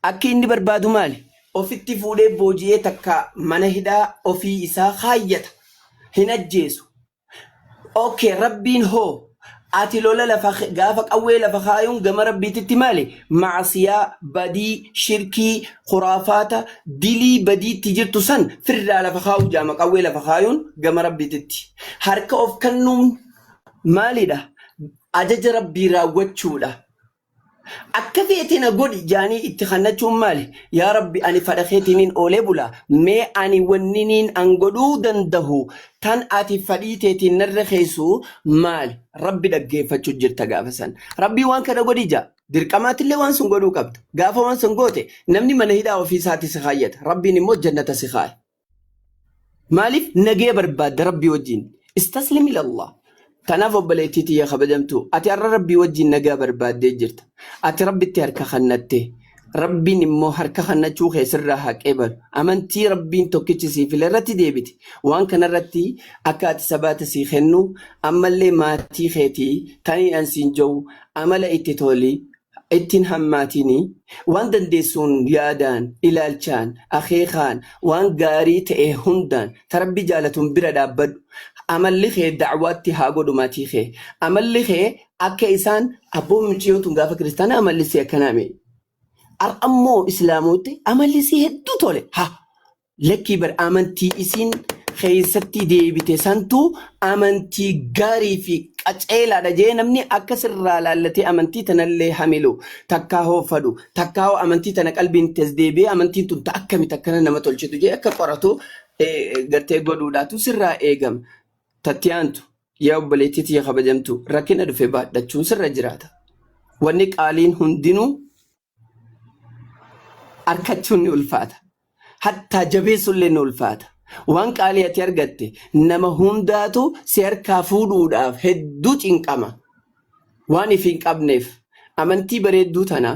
Akki inni barbaadu maali? Ofitti fuudhee booji'ee takka mana hidhaa ofii isaa kaayyata. Hin ajjeesu. Okay, Rabbiin hoo ati lola lafa gaafa qawwee lafa kaayuun gama Rabbiititti maali? Macasiyaa, badii, shirkii, khuraafaata, dilii badiitti jirtu san firraa lafa kaa'uu jaama qawwee lafa kaayuun gama Rabbiititti. Harka of kennuun maalidha? Ajaja Rabbii raawwachuudha. Akka feete na godhi jaanii itti kannachuun maali? Yaa Rabbi ani fadha keetiinin oolee bula. Mee ani wanniniin an godhuu dandahu tan ati fadhii teetiin narra keessu maali? Rabbi dhaggeeffachuu jirta gaafa san. Rabbii waan kana godhi jaa. Dirqamaatillee waan sun godhuu qabda. Gaafa waan sun goote namni mana hidhaa ofii isaatti si kaayyata. Rabbiin immoo jannata si kaaya. Maaliif nagaya barbaadda Rabbii wajjin? Istaslim ilallah. Tanaaf obboleettii tiyya kabajamtuu ati har'a Rabbii wajjin nagaa barbaaddee jirta. Ati Rabbitti harka kennatte. Rabbiin immoo harka kennachuu kee sirraa haa qeebalu. Amantii Rabbiin tokkichi sii file irratti deebite. Waan kanarratti akka ati sabaata sii kennu ammallee maatii keetii taniin an siin jiru amala itti toli ittiin hammaatini waan dandeessuun yaadaan ilaalchaan akeekaan waan gaarii ta'e hundaan ta Rabbi jaalatuun bira dhaabbadhu. Amalli kee da'waatti haa godhu maatii kee. Amalli kee akka isaan abboo mucayyoo tun gaafa kiristaanaa amalli isii akkanaa mee. Har'ammoo islaamotti amalli isii hedduu tole. Ha Lakkii bar amantii isiin keessatti deebite santu amantii gaarii fi qaceelaadha jee namni akka sirraa laallatee amantii tanallee hamilu takkaa hoo fadhu takkaa hoo amantii tana qalbiin tes deebi'ee amantiin tun ta akkami takkana nama tolchitu jee akka qoratu gartee godhuudhaatu sirraa eegama. Tatti aantu yaa obboleettii tiyya kabajamtu rakkina dhufe baadhachuun sirra jiraata. Wanni qaaliin hundinuu arkachuun ni ulfaata. Hattaa jabeessuullee ni ulfaata. Waan qaalii ati argatte nama hundaatu si harkaa fuudhuudhaaf hedduu cinqama. Waan if hin qabneef amantii bareedduu tana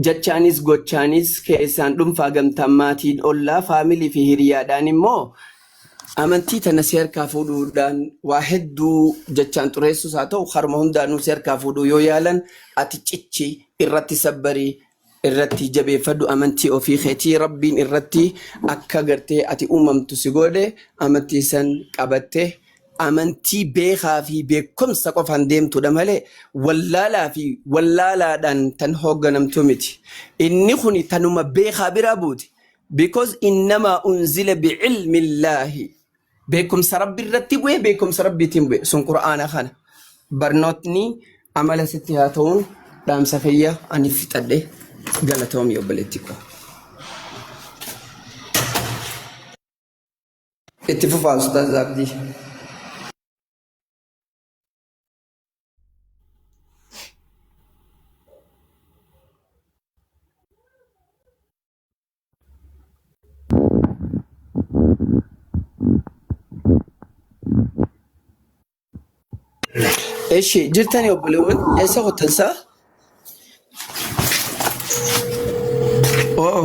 jechaanis gochaanis keessaan dhuunfaa gamtaan maatiin ollaa faamilii fi hiriyaadhaan immoo amantii tana si harkaa fuudhuudhaan waa hedduu jechaan xureessus haa ta'u haruma hundaanuu si harkaa fuudhuu yoo yaalan ati cichi irratti sabbarii irratti jabeeffadhu amantii ofii keetii Rabbiin irratti akka gartee ati uumamtu si godhe amantii san qabatte amantii beekaa fi beekumsa qofaan deemtudha malee wallaalaa fi wallaalaadhaan tan hoogganamtu miti. Inni kuni tanuma beekaa biraa buute. Because innamaa unzila bi'ilmillaahi. Beekumsa Rabbi irratti bu'e beekumsa Rabbiitiin bu'e sun Qur'aana kana. Barnootni amala sitti haa ta'uun dhaamsa kiyya ani fixadhe galatoomi obboleettii koo. Itti fufaa Ustaaz Abdii. Eshi jirtani obboleewwan eessa kottansaa? Oo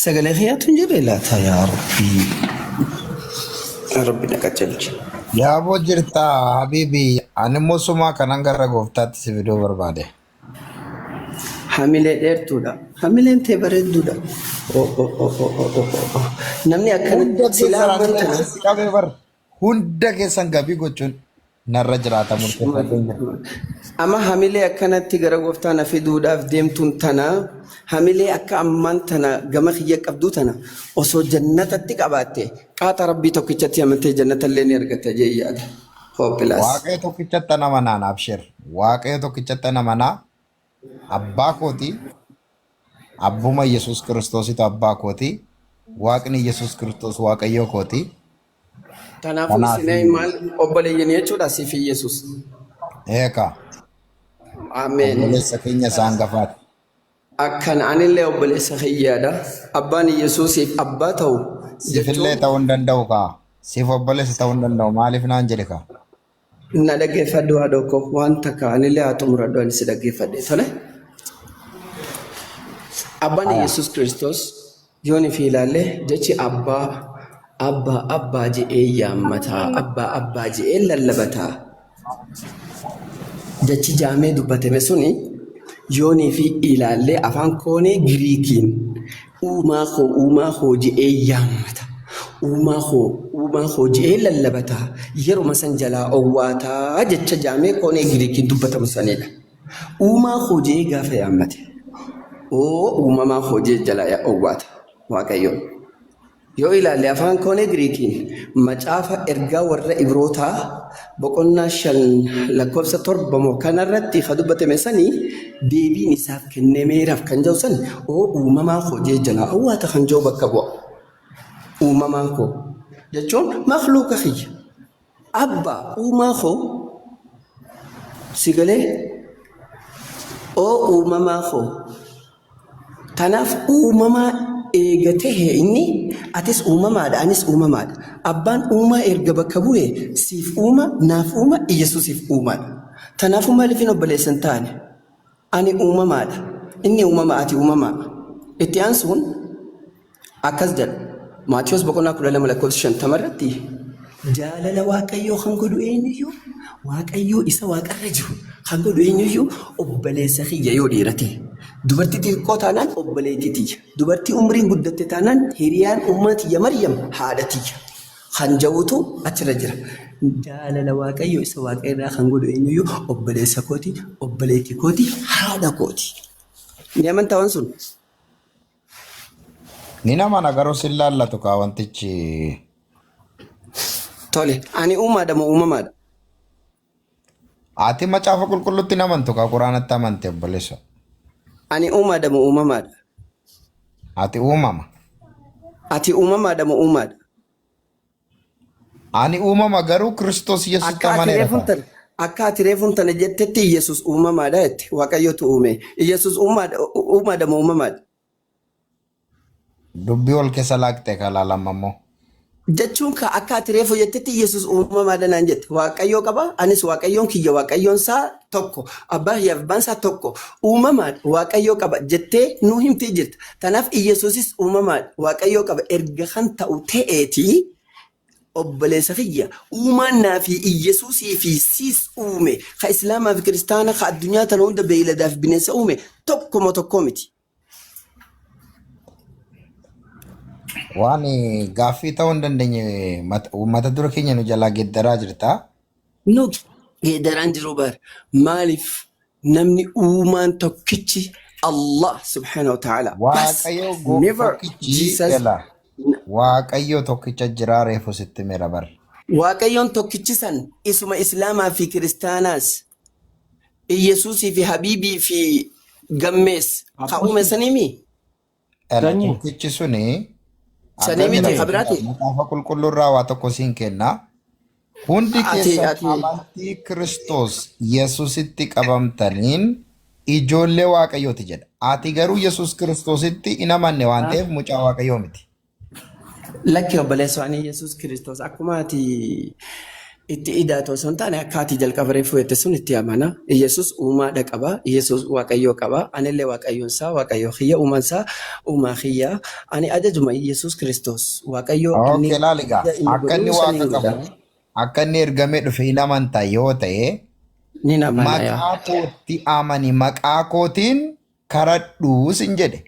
sagalee kiyyaatu hin jirre laata yaa rabbii. Yaa rabbi na qajeelchi. Yaaboo jirta habibi ani immoo sumaa kanan gara gooftaatti si fiduu barbaade. Hamilee dheertuudha. Hamileen tee bareedduudha. Oh, oh, oh, oh, oh, oh, oh. Namni akkana Hunda silaa keessan ammaan ani tana walitti qabee bar hunda keessan gabii gochuun narra jiraata murteeffadheen jira. Amma hamilee akkanatti gara gooftaa na fiduudhaaf deemtuun tana hamilee akka ammaan tana gama kiyya qabduu tana osoo jannatatti qabaatte qaaxa rabbii tokkichatti amantee jannata illee ni argatta jee yaada. Hooppilaas. Waaqayyo tokkichatti ana manaa naaf shir. Waaqayyo tokkichatti ana manaa abbaa kooti. Abbuma Yesuus Kiristoositu abbaa kooti. Waaqni Yesuus Kiristoos Waaqayyoo kooti. Kanaafuu Kanaaf isin maal obboleeyyan jechuudha siif Yesuus. eeka Ameen. obboleessa keenya isa hangafaati. Akkana anillee obboleessa kiyyaadha. Abbaan Yesuusiif abbaa ta'u Siifillee jechuun ta'uu hin danda'u kaa. Siif obboleessa ta'uu hin danda'u. Maaliif naan jedhe kaa? Na dhaggeeffadhu haadhoo koo waan takka anillee haa xumuradhu ani si dhaggeeffadhe tole. Abbaan Haya. Yesuus Kiristoos yoon fi ilaalle jechi abbaa abbaa abbaa je'ee yaammataa abbaa abbaa je'ee lallabataa jechi jaamee dubbatame suni Yoonii fi ilaallee afaan koonee Giriikiin uumaa koo uumaa koo je'ee yaammata. Uumaa koo uumaa koo je'ee lallabata. Yeruma san jalaa owwaataa jecha jaamee koonee Giriikiin dubbatamu sanidha. Uumaa koo je'ee gaafa yaammate. Oo uumamaa koo je'ee jalaa owwaata Waaqayyoon. Yoo ilaalle afaan Koonee Giriikiin macaafa ergaa warra Ibrootaa boqonnaa 5 lakkoofsa 7 moo kana irratti ka dubbatame sanii deebiin isaaf kennemeeraaf kan jedhu san oo uumamaa koo jee jalaa awwaata kan jedhu bakka bu'a. Uumamaa koo jechuun makluuka kiyya. Abba uumaa koo si galee oo uumamaa koo Tanaaf uumamaa eega tehe inni atis uumamaadha anis uumamaadha. Abbaan uumaa erga bakka bu'e siif uuma naaf uuma Iyyasuusiif uumaadha. Tanaafuu maaliifin obboleessa hin taane? Ani uumamaadha. Inni uumama ati uumamaa. Itti aansuun Akkas jedha, Maatewos boqonnaa 12 lakkoofsa 50 irratti jaalala Waaqayyoo kan godhu eenyuyyuu Waaqayyoo isa waaqarra jiru kan godhu eenyuyyuu obboleessa kiyya yoo dhiira ta'e. Dubartii xixiqqoo taanaan obboleettii tiyya. Dubartii umriin guddatte taanaan hiriyaan ummaa tiyya Maryam haadha tiyya. Kan ja'utu achirra jira. Jaalala Waaqayyoo isa waaqa irraa kan godhu eenyuyyuu obboleessa kooti, obboleettii kooti, haadha kooti. Ni amantaa waan sun? Ni namana garuu sin laallatu kaa wantichi. Tole, ani uumaadha moo uumamaadha? Ati macaafa qulqulluutti hin amantu kaa quraanatti amante obboleessa. Ani uumaadha moo uumamaadha? Ati uumama. Ati uumamaadha moo uumaadha? Ani uumama garuu Kiristoos Yesuusitti Akka ati amaneera reefuun kaa. tana akka ati reefuun tana jettetti Iyyasuus uumamaadha jette. Waaqayyotu uume. Iyyasuus uumaadha uumaadha moo uumamaadha? Dubbii wal keessa laaqxe kaa laalamma immoo. Jechuun ka akka ati reefu jettetti Iyyasuus uumamaadha naan jette. Waaqayyoo qaba anis Waaqayyoon kiyya Waaqayyoon isaa tokko abbaa kiyyaaf abbaan isaa tokko uumamaadha Waaqayyoo qaba jettee nuu himtee jirta. Tanaaf Iyyasuusis uumamaadha Waaqayyoo qaba erga kan ta'u ta'eetii Obboleessa kiyya, uumaan naa fi Iyyesuusii fi siis uume, ka Islaamaa fi Kiristaana, ka addunyaa tana hunda beeyladaa fi bineensa uume tokko moo tokkoo miti? Waan gaaffii ta'uu hin dandeenye mata dura keenya nu jalaa geeddaraa jirta. Nu geeddaraan jiru bar. Maaliif namni uumaan tokkichi Allah subhanahu wa ta'ala. Bas Waaqayyo never tokkichi Jesus ela. Waaqayyo tokkicha jiraa reefu sitti mera bar. Waaqayyoon tokkichi san isuma Islaamaa fi Kiristaanaas Iyyasuusii fi Habiibii fi Gammees ka uume Apostle saniimi? Ela Sanyii. tokkichi suni Sanii akkam miti jedha ka biraati? macaafa qulqulluu irraa waa tokko siin kenna. Hundi Ati keessan ati amantii Kiristoos Yesuusitti qabamtaniin ijoollee Waaqayyooti jedha. Ati garuu Yesuus Kiristoositti hin amanne waan ta'eef mucaa Waaqayyoo miti. Lakki obboleessoo ani Yesuus Kiristoos akkuma ati itti idaatu osoo hin taane akka ati jalqaba reefuu jette sun itti amana. Yesuus uumaadha qaba. Yesuus Waaqayyoo qaba. Anillee Waaqayyoon isaa Waaqayyoo kiyya uumaan isaa uumaa kiyya. Ani ajajuma Yesuus Kiristoos Waaqayyoo inni Okay, laali egaa. ajaja inni Akka inni godhu Waaqa saniin godha. qabu, akka inni ergamee dhufe hin amanta yoo ta'e, Ni amana yaa. maqaa kootti amani, maqaa kootiin karadhu sin jedhe.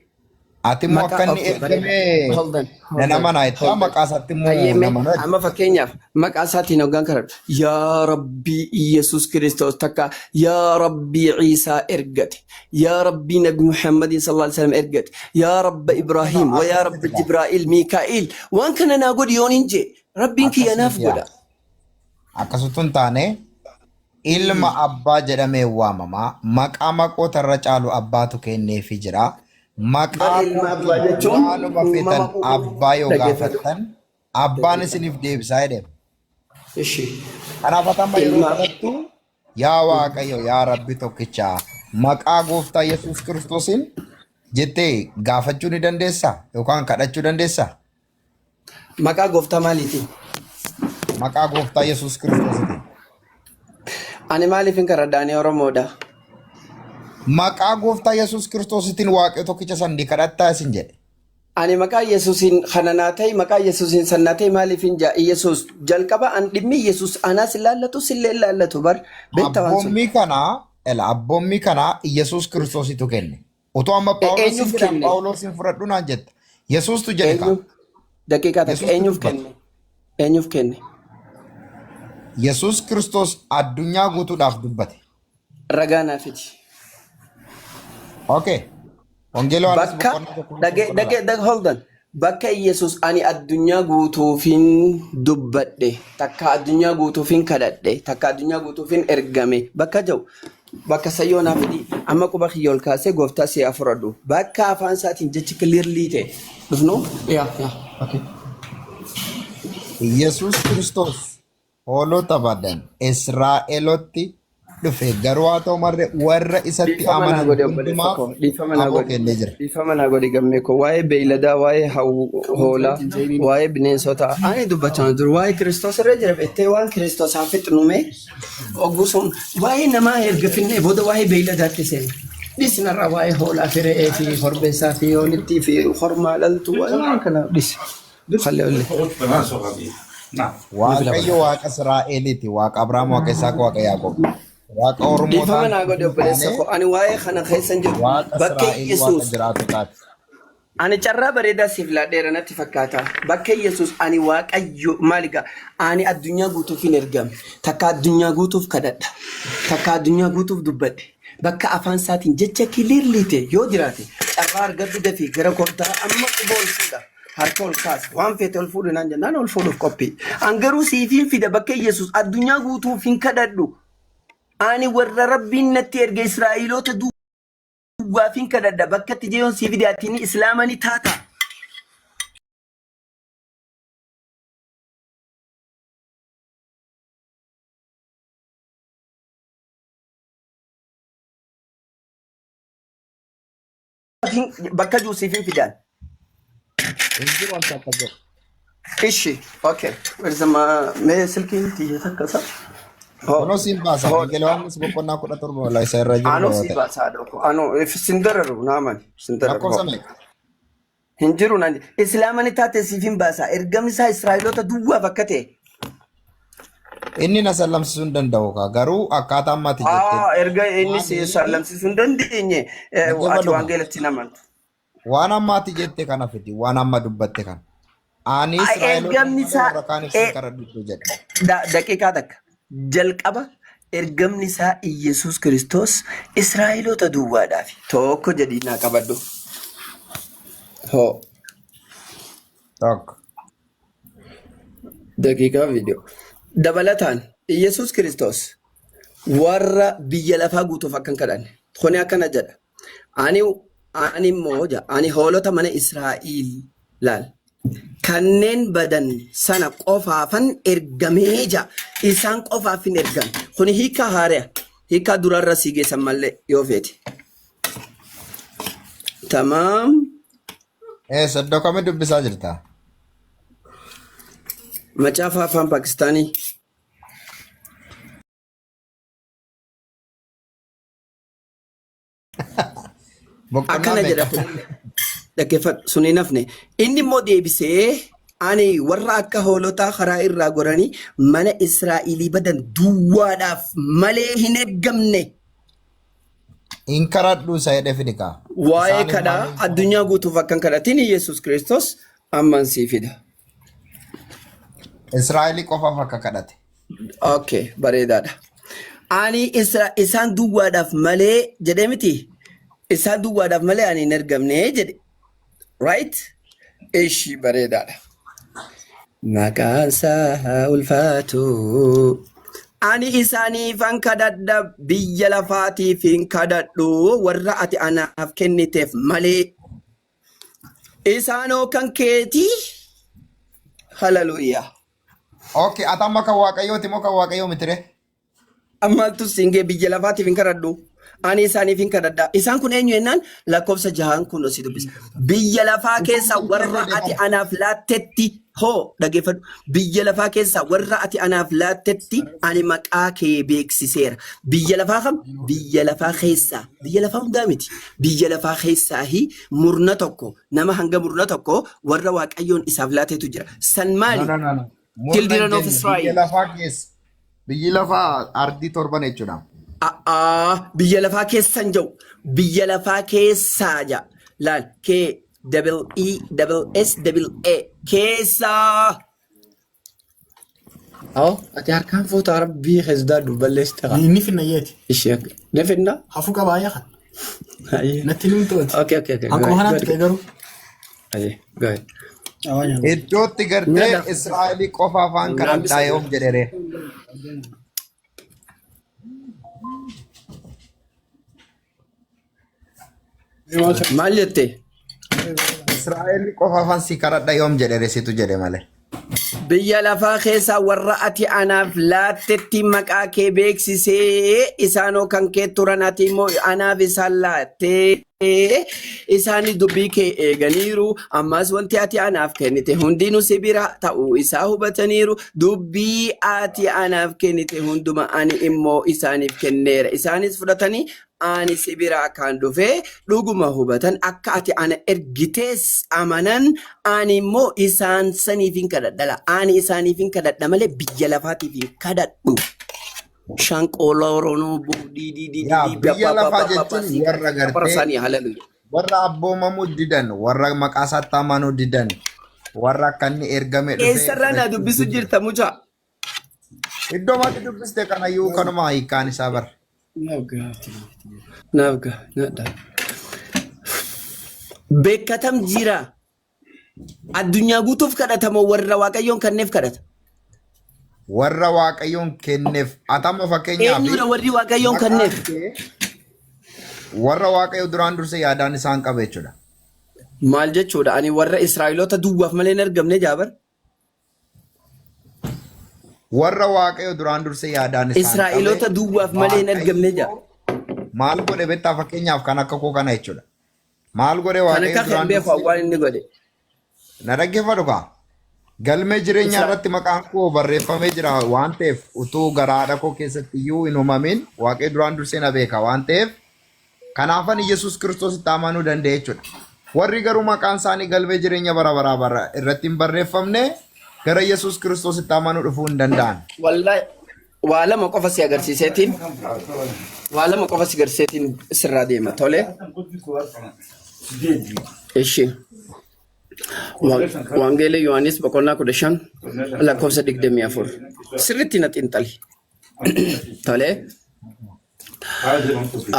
Ati immoo Maqaa akka inni okay bareeda. ergame Hold on, nan hold on, amana jettaa hold on. maqaa isaatti immoo Hayyee hin mee amanu jette. amma fakkeenyaaf maqaa isaatiin hoggaan kadhadhu. Yaa Rabbii Iyyasuus Kiristoos takka yaa Rabbii Ciisaa ergate. Yaa Rabbii Nabi Muhammadin sallallahu alaihi wasallam ergate. Yaa Rabba No, no, Ibraahim wa yaa akkas Rabba miti gaa. Jibraa'il Miikaa'il waan kana naa godhi yoon hin jee Rabbiin kiyya Akkas naaf miti yaa. godha. Akkas utuu hin taane ilma abbaa jedhamee waamama. Maqaa maqoota irra caalu abbaatu kenneefii jira. Bar Maqaa ilma abbaa kootiin jechuun waanuma uumama feetan abbaa yoo dhaggeeffadhu. gaafattan abbaan Dhaggeeffadhu. isiniif deebisaa jedhe. Ishi. Kanaaf ati amma yeroo Ilma kadhattu yaa Waaqayyo yaa Rabbi tokkicha maqaa gooftaa Yesuus Kiristoosiin jettee gaafachuu ni dandeessaa yookaan kadhachuu dandeessaa? Maqaa gooftaa maaliitiin? Maqaa gooftaa Yesuus Kiristoositiin. Ani maaliif hin kadhadha? Ani Oromoodha. Maqaa gooftaa Yesuus Kiristoositiin Waaqayyo tokkicha san ni kadhattaa isin jedhe. Ani maqaa Yesuusiin kana naa ta'e maqaa Yesuusiin san naa ta'e maaliif hin jaa Yesuus jalqaba an dhimmi Yesuus anaas hin laallatu sillee hin laallatu bar beekta waan sun. Abboommii kana Ela abboommii kana Yesuus Kiristoositu kenne. Utuu amma Phaawulos hin Eenyuuf jedhan kenne? Phaawulos hin fudhadhu naan jetta. Yesuustu jedhe kaa. Eenyu? Daqiiqaa takka Yesuustu eenyuuf dubbate. kenne? Eenyuuf kenne? Yesuus Kiristoos addunyaa guutuudhaaf dubbate. Ragaa naa fidi. Okay. Wangeela Yohaannis Bakka boqonnaa 1 dhage lakkoofsa dhage 12. dhage hold on. Bakka Yesuus ani addunyaa guutuufin dubbadhe, takka addunyaa guutuufin kadhadhe, takka addunyaa guutuufin ergame bakka jedhu bakka sayyoo naa fidi. Amma quba kiyya ol kaasee gooftaa si haa fudhadhu. Bakka afaan isaatiin jechi clearly ta'e dhufnu yaa yaa okay. Yesuus Kiristoos hoolota badan Israa'elotti dhufe garuu haa ta'u malee warra isatti Dhiifama naa amanan godhi obboleessa hundumaaf koo. Dhiifama naa aboo godhi. kennee jira. Dhiifama naa godhi gammee koo. Waa'ee beeyladaa, waa'ee hoolaa, waa'ee bineensotaa. Ani dubbachaa jiru waa'ee Kiristoos irra jira beektee waan Kiristoos haa fixnume oguu sun waa'ee namaa erga finnee booda waa'ee beeyladaatti seena. Dhiisinarraa waa'ee hoolaa fi re'ee fi korbeessaa fi hoolittii fi hormaa dhaltuu waan kana dhisi. Kallee ollee. Waaqayyo Waaqa Israa'eliiti, Waaqa Abrahaam, Waaqa Isaaq, Waaqa Yaaqoob. Waaqa Dhiifama Oromootaan naa godhi hin obboleessa taane koo. Ani waa'ee kana keessa hin jiru. Waaqa Bakka Israa'el Waaqa Yesuus jiraatotaati. Ani carraa bareedaa siif laadheera natti fakkaata. Bakka Yesuus ani Waaqayyo maali gaa ani addunyaa guutuuf hin ergame. Takka addunyaa guutuuf kadhadha. Takka addunyaa guutuuf dubbadhe. Bakka afaan isaatiin jecha clearly ta'e yoo jiraate carraa argadhu dafii gara gooftaa amma quba ol fuudha. Harka ol kaasa. Waan feete ol fuudhi naan jennaan ol fuudhuuf qophii. An garuu siifiin fida bakka Yesuus addunyaa guutuuf hin kadhadhu. Ani warra Rabbiin natti erge Israa'eloota duwwaafin kadhadha. Bakka itti jeyoon sii fide ati ni Islaama ni taata. Bakka jiru siifin fidaan. Hin jiru wanti akka jiru. Ishi, okay. Where's my mee silkiin tiyya takka isa? Ho, Kunoo siin baasa. ho. Wangeela Yohaannis boqonnaa 17 wala isa irra jiru Anoo yoo sii ta'e. baasa haadha Anoo if sin dararu naaman sin dararu. Lakkoofsa Ho. meeqa? Hin jiru naan Islaama ni taate siif hin baasa. Ergamni isaa Israa'eloota duwwaaf akka ta'e. Inni na sallamsisuu hin danda'u kaa. Garuu akkaataa amma ati jetteen. Aa, erga inni si Ani sallamsiisuu hin dandeenye ati dhaggeeffadhu kaa. wangeelatti hin amantu. Waan amma ati jette kana fidi. Waan amma dubbatte kana. Ani Aa, Israa'eloota Ergamni malee isaa warra kaaniif sin kadhadhu jedhe. Daqiiqaa takka. Jalqaba ergamni isaa Iyyasuus Kiristoos Israa'eloota duwwaadhaafi. Tokko jedhii naa qabadhu. Hoo. Tokko. Daqiiqaa viidiyoo. Dabalataan Iyyasuus Kiristoos warra biyya lafaa guutuuf akka hin kadhanne. Kuni akkana jedha. Ani ani immoo jedha, ani hoolota mana Israa'el laal. Kanneen badan sana qofaafan ergamee jedha. Isaan qofaaf hin ergame. Kuni hiikaa haaraa. Hiikaa duraarra sii geessan mallee yoo feete. Tamaam. Eessa iddoo kamii dubbisaa jirta? Macaafa afaan Paakistaanii. Boqonnaa Akkana jedha meeqa? kun dhaggeeffadhu sun hin hafne. Inni immoo deebisee ani warra akka hoolotaa karaa irraa goranii mana Israa'elii badan duwwaadhaaf malee hin ergamne. Hin kadhadhu isa jedhe fidi kaa. Waa'ee Isaaniif kadhaa malee hin kadhadhu. addunyaa guutuuf akka hin kadhatin Yesuus Kiristoos amman sii fida. Israa'elii qofaaf akka kadhate. Okay, bareedaadha. Ani isaan duwwaadhaaf malee jedhee miti. Isaan duwwaadhaaf malee ani hin ergamne jedhe. Right? Ishi bareedaadha. Maqaan isaa haa ulfaatu. Ani isaaniifan kadhadha biyya lafaatiif hin kadhadhu warra ati anaaf kenniteef malee. Isaanoo kan keetii. Haleluuyaa. Okay, ati amma kan waaqayyooti moo kan waaqayyoo miti ree? Ammaltu siin gee biyya lafaatiif hin kadhadhu. Ani isaaniif hin kadhadha. Isaan kun eenyu jennaan lakkoofsa jahaan kun si dubbisa. Biyya lafaa Isaan keessa kun warra eenyu ati jedhamu? anaaf laattetti hoo dhaggeeffadhu. Biyya lafaa keessa warra ati anaaf laattetti ani maqaa kee beeksiseera. Biyya lafaa kam? Biyya lafaa keessaa. Biyya lafaa hundaa miti. Biyya lafaa keessaa murna tokko nama hanga murna tokko warra Waaqayyoon isaaf laatetu jira. San No, maali? no, no, no. Murna hin Children of jenne biyya Israel. lafaa keessa. Biyyi lafaa ardii torban jechuudha. A'aa biyya lafaa keessan jiru biyya lafaa keessaa ja laal K double E double S double A keessaa. Awo ati harkaan fuuta rabbii keessaa balleessite haa. Inni finna yeeti. Ishee ni finna. Hafuu qabaa yaa kan. Natti ni to'ati. Okay. Akkuma kanaatti ta'e garuu. Aye, go ahead. Iddootti gartee Israa'elii qofa afaan kadhadhaa yoom jedhere. Maal jette? Israa'elii qofa afaan si kadhadha yoom jedhere situ jedhe malee. Biyya lafaa keessaa warra ati anaaf laattetti maqaa kee beeksisee isaanoo kan kee turan ati immoo anaaf isaan laattee isaanis dubbii kee eeganiiru ammas wanti ati anaaf kennite hundinuu si bira ta'uu isaa hubataniiru dubbii ati anaaf kennite hunduma ani immoo isaaniif kenneera isaanis fudhatanii ani si biraa kan dhufe dhuguma hubatan akka ati ana ergitees amanan ani immoo isaan saniif hin kadhadha ani isaaniif hin kadhadha malee biyya lafaatiif hin kadhadhu. Shanqooloo Yaa biyya lafaa jechuun warra gartee isaanii haleluya. warra abboomamuu didan warra maqaa isaatti amanuu didan warra akka inni ergame dhufee Eessarraa na dubbisu jirta mucaa? Iddoo maatti dubbiste kanayyuu kanuma hiikkaan isaa bara. Naaf gahaa. Naaf gahaa. Naadha. Beekatam jira. Addunyaa guutuuf kadhatamoo warra Waaqayyoon kenneef kadhata. Warra Waaqayyoon kenneef atama fakkeenyaaf Eenyudha warri Waaqayyoon kenneef? warra Waaqayyo duraan durse yaadaan isaan qabe jechuudha. Maal jechuudha? Ani warra Israa'eloota duwwaaf malee hin argamne jaabar. Warra Waaqayyo duraan durse yaadaan isaan qabe. Israa'eloota duwwaaf malee hin argamne jaa. Maal godhe beektaa fakkeenyaaf kan akka koo kana jechuudha. Maal godhe Kan Waaqayyo akka kan duraan beeku durse waan inni godhe. na dhaggeeffadhu kaa. Galmee jireenyaa irratti maqaan koo barreeffamee jira waan ta'eef utuu garaadha koo keessatti iyyuu hin uumamin Waaqayyo duraan dursee na beeka waan ta'eef kanaafan Yesuus Kiristoositti amanuu danda'e jechuudha. Warri garuu maqaan isaanii galmee jireenya bara baraa bara irratti hin barreeffamne gara Yesuus Kiristoositti amanuu dhufuu hin danda'an. Wallahi waa lama qofa si agarsiiseetiin waa lama qofa si agarsiiseetiin sirraa deema tole. Ishi. Wangeela Yohaannis boqonnaa 15 lakkoofsa 24 sirriitti na xiinxali. Tole.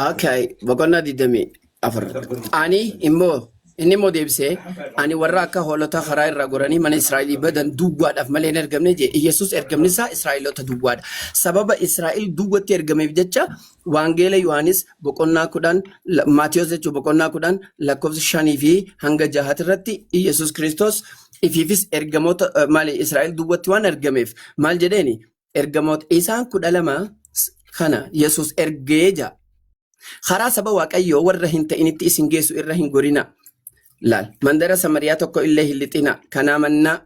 Okay, boqonnaa 24. Ani immoo inni immoo deebisee ani warra akka hoolota karaa irraa goranii mana Israa'elii badan duwwaadhaaf malee hin ergamne jee. Yesuus ergamni isaa Israa'eloota duwwaadha. Sababa Israa'el duwwatti ergameef jecha Wangeela Yohaannis boqonnaa 10 Maatiyos jechuun boqonnaa 10 lakkoofsa 5 fi hanga 6 irratti Yesuus Kiristoos ifiifis ergamoota maali Israa'el duwwatti waan ergameef maal jedheeni ergamoota isaan 12 kana Yesuus ergee jaa. Karaa saba Waaqayyoo warra hin ta'initti isin geessu irra hin gorina. Laal mandara Samariyaa tokko illee hin lixina. Kanaa mannaa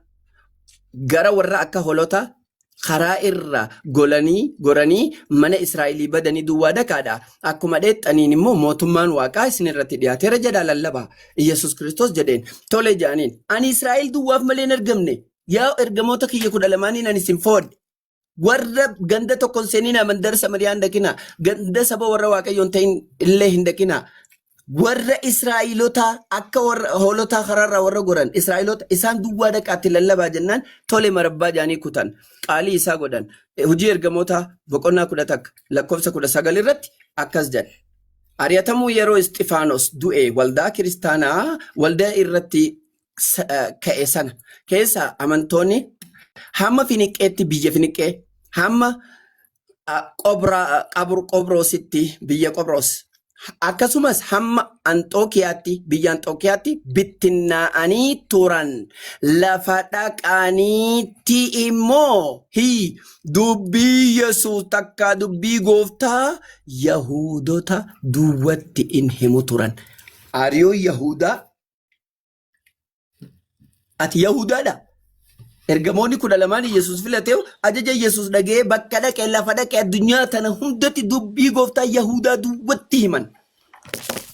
gara warra akka hoolota karaa irra golanii goranii mana Israa'elii badanii duwwaa dhaqaadha. Akkuma dheexxaniin immoo mootummaan Waaqaa isin irratti dhiyaateera jedhaa lallabaa. Yesuus Kiristoos jedheen tole jedhaniin ani Israa'el duwwaaf malee hin ergamne. Yaa ergamoota kiyya 12n ani isin foodhe. Warra ganda tokko hin seeninaa mandara Samariyaa hin dhaqinaa. Ganda saba warra Waaqayyoon ta'in illee hin dhaqinaa. Warra Israa'elotaa akka warra hoolotaa karaarraa warra goran Israa'eloota isaan duwwaa dhaqaatti lallabaa jennaan tole marabbaa jaanii kutan qaalii isaa godhan. Hojii ergamoota boqonnaa 11 lakkoofsa 19 irratti akkas jedha. Ari'atamuu yeroo Isxifaanos du'e waldaa kiristaanaa waldaa irratti ka'e sana keessa amantoonni hamma Finiqqeetti biyya Finiqqee hamma Qobroositti biyya Qobroos akkasumas hamma Anxookiyaatti biyya Anxookiyaatti bittinnaa'anii turan lafa dhaqaniitti immoo hi dubbii Yesuus takkaa dubbii gooftaa Yahuudota duwwatti in himu turan. Ariyoo Yahudaa ati Yahudaadha. Ergamoonni 12 Yesuus filatee ajaja Yesuus dhaga'ee bakka dhaqe lafa dhaqe addunyaa tana hundatti dubbii gooftaa Yahudaa duwwatti himan.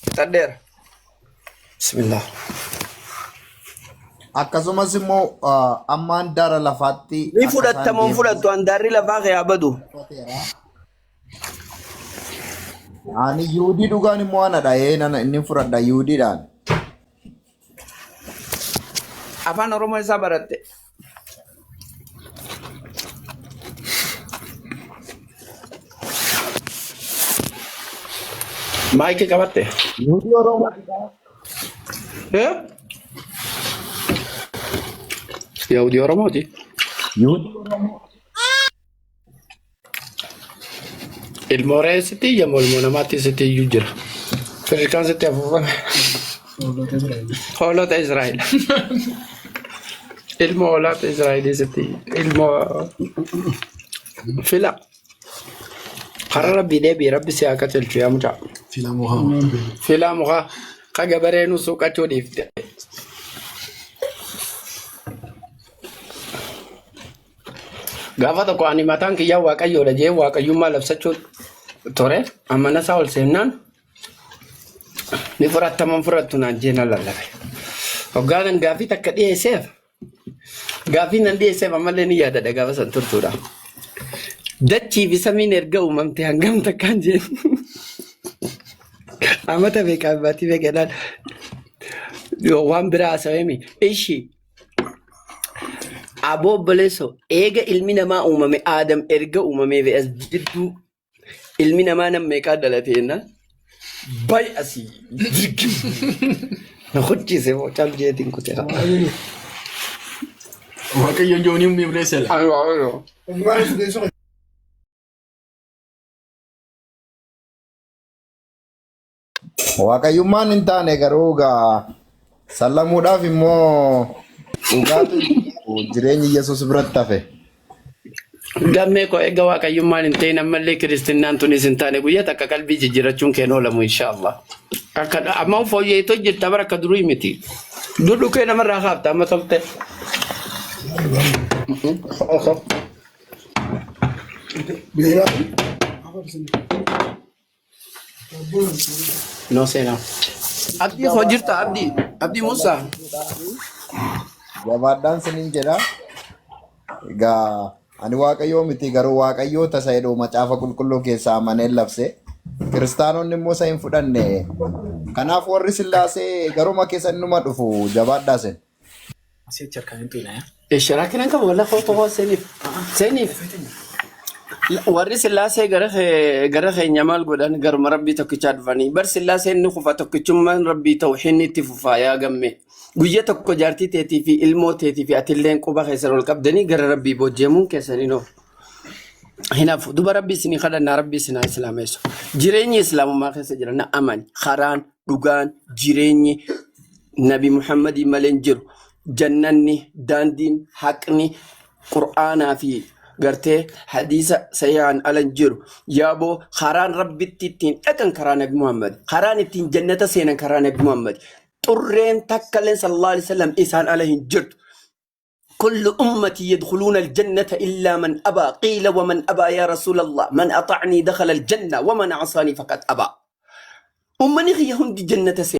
Fixadheera. Bismillah. Akkasumas immoo amma handaara lafaatti Ni akka isaan fudhattamoo hin deeman fudhattu handaarri lafaa kee haa badu. uffateera. Ani Yihuudii dhugaan immoo anadha. Ee nana inni fudhadha Yihuudiidhaan. Afaan Oromoo isaa baratte. Maayikii qabatte. Yihuudii Oromoo. Eh? Yahudii Oromooti. Yihuudii Oromoo. Ilmoo re'ee sitti iyyamu ilmoo namaatti sitti iyyuu jira. Firrikaan sitti afuufame. Hoolota Israa'el. Ilmoo hoolota Israa'elii sitti ilmoo fila. Karaa rabbii deebi'i rabbi si haa qajeelchu yaa mucaa. Filaa mukaa. Filaa mukaa ka gabareenuu suuqachuu dhiifte. Gaafa tokko ani mataan kiyyaa waaqayyoodha jee waaqayyummaa labsachuu ture amana isaa ol seennaan ni fudhattaman fudhattu naan jee na lallabe. Hoggaanan gaafii takka dhiyeesseef gaafii nan dhiyeesseef ammallee ni yaadadha gaafa san turtuudha. Dachii fi samiin erga uumamte hangam takkaan jeen amata beekaa baatii beekaadhaan waan biraa haasawee ishi Aboo obboleessoo eega ilmi namaa uumame Aadam erga uumamee fi as jidduu ilmi namaa nam meeqaa dhalate jennaan bay asii dirgim na hojjise moo cal jeetiin kutera. Waaqayyoon joonii miibreessela. Waaqayyummaan hin taane garuu gaa sallamuudhaaf immoo dhugaatu jireenyi Yesuus biratti hafe. Gammee koo eega waaqayyummaan hin ta'in ammallee kiristinnaan tunis hin taane guyyaa takka qalbii jijjiirachuun keen oolamu inshaallah. Akka amma fooyyeetoo jirta bara akka durii miti. Dur dhukee namarraa kaafta amma tolte. No seenaa. Abdii koo jirta Abdii. Abdii Musaa. Jabaadhaan sinin jedha. Egaa ani waaqayyoo miti garuu waaqayyoo tasa jedhu macaafa qulqulluu keessaa amaneen labse. Kiristaanonni immoo isa hin fudhanne. Kanaaf warri sillaasee garuma keessan numa dhufu jabaadhaa sin. Asii achi harkaan hin tuqina. Sharaakina qabu walla koo tokko seeniif. Seeniif. Warri sillaasee gara keenya maal godhan garuma rabbii tokkichaa dhufanii. Bar sillaaseen ni kufa tokkichummaan rabbii tawxiinni itti fufaa yaa gamme. Guyya tokko jaartii teetii fi ilmoo teetii fi atilleen quba keessan ol qabdanii gara rabbii bojjeemuun keessanii noo. Hinafu duba rabbii isinii kadhannaa rabbii isin haa islaameessu. Jireenyi islaamummaa keessa jira na amani. Karaan dhugaan jireenyi Nabi Muhammadii malee hin jiru. Jannanni, daandiin, haqni, Qur'aanaa fi gartee hadiisa sahihaan ala hin jiru. Yaaboo karaan rabbitti ittiin dhaqan karaa Nabi Muhammad. Karaan ittiin jannata seenan karaa Nabi Muhammad. Xurreen takka illee sallallahu alaihi wasallam isaan ala hin jirtu. كل أمتي يدخلون الجنة إلا من أبى قيل ومن أبى يا رسول الله من أطعني دخل الجنة ومن عصاني فقد أبى. أمني هي هندي جنة.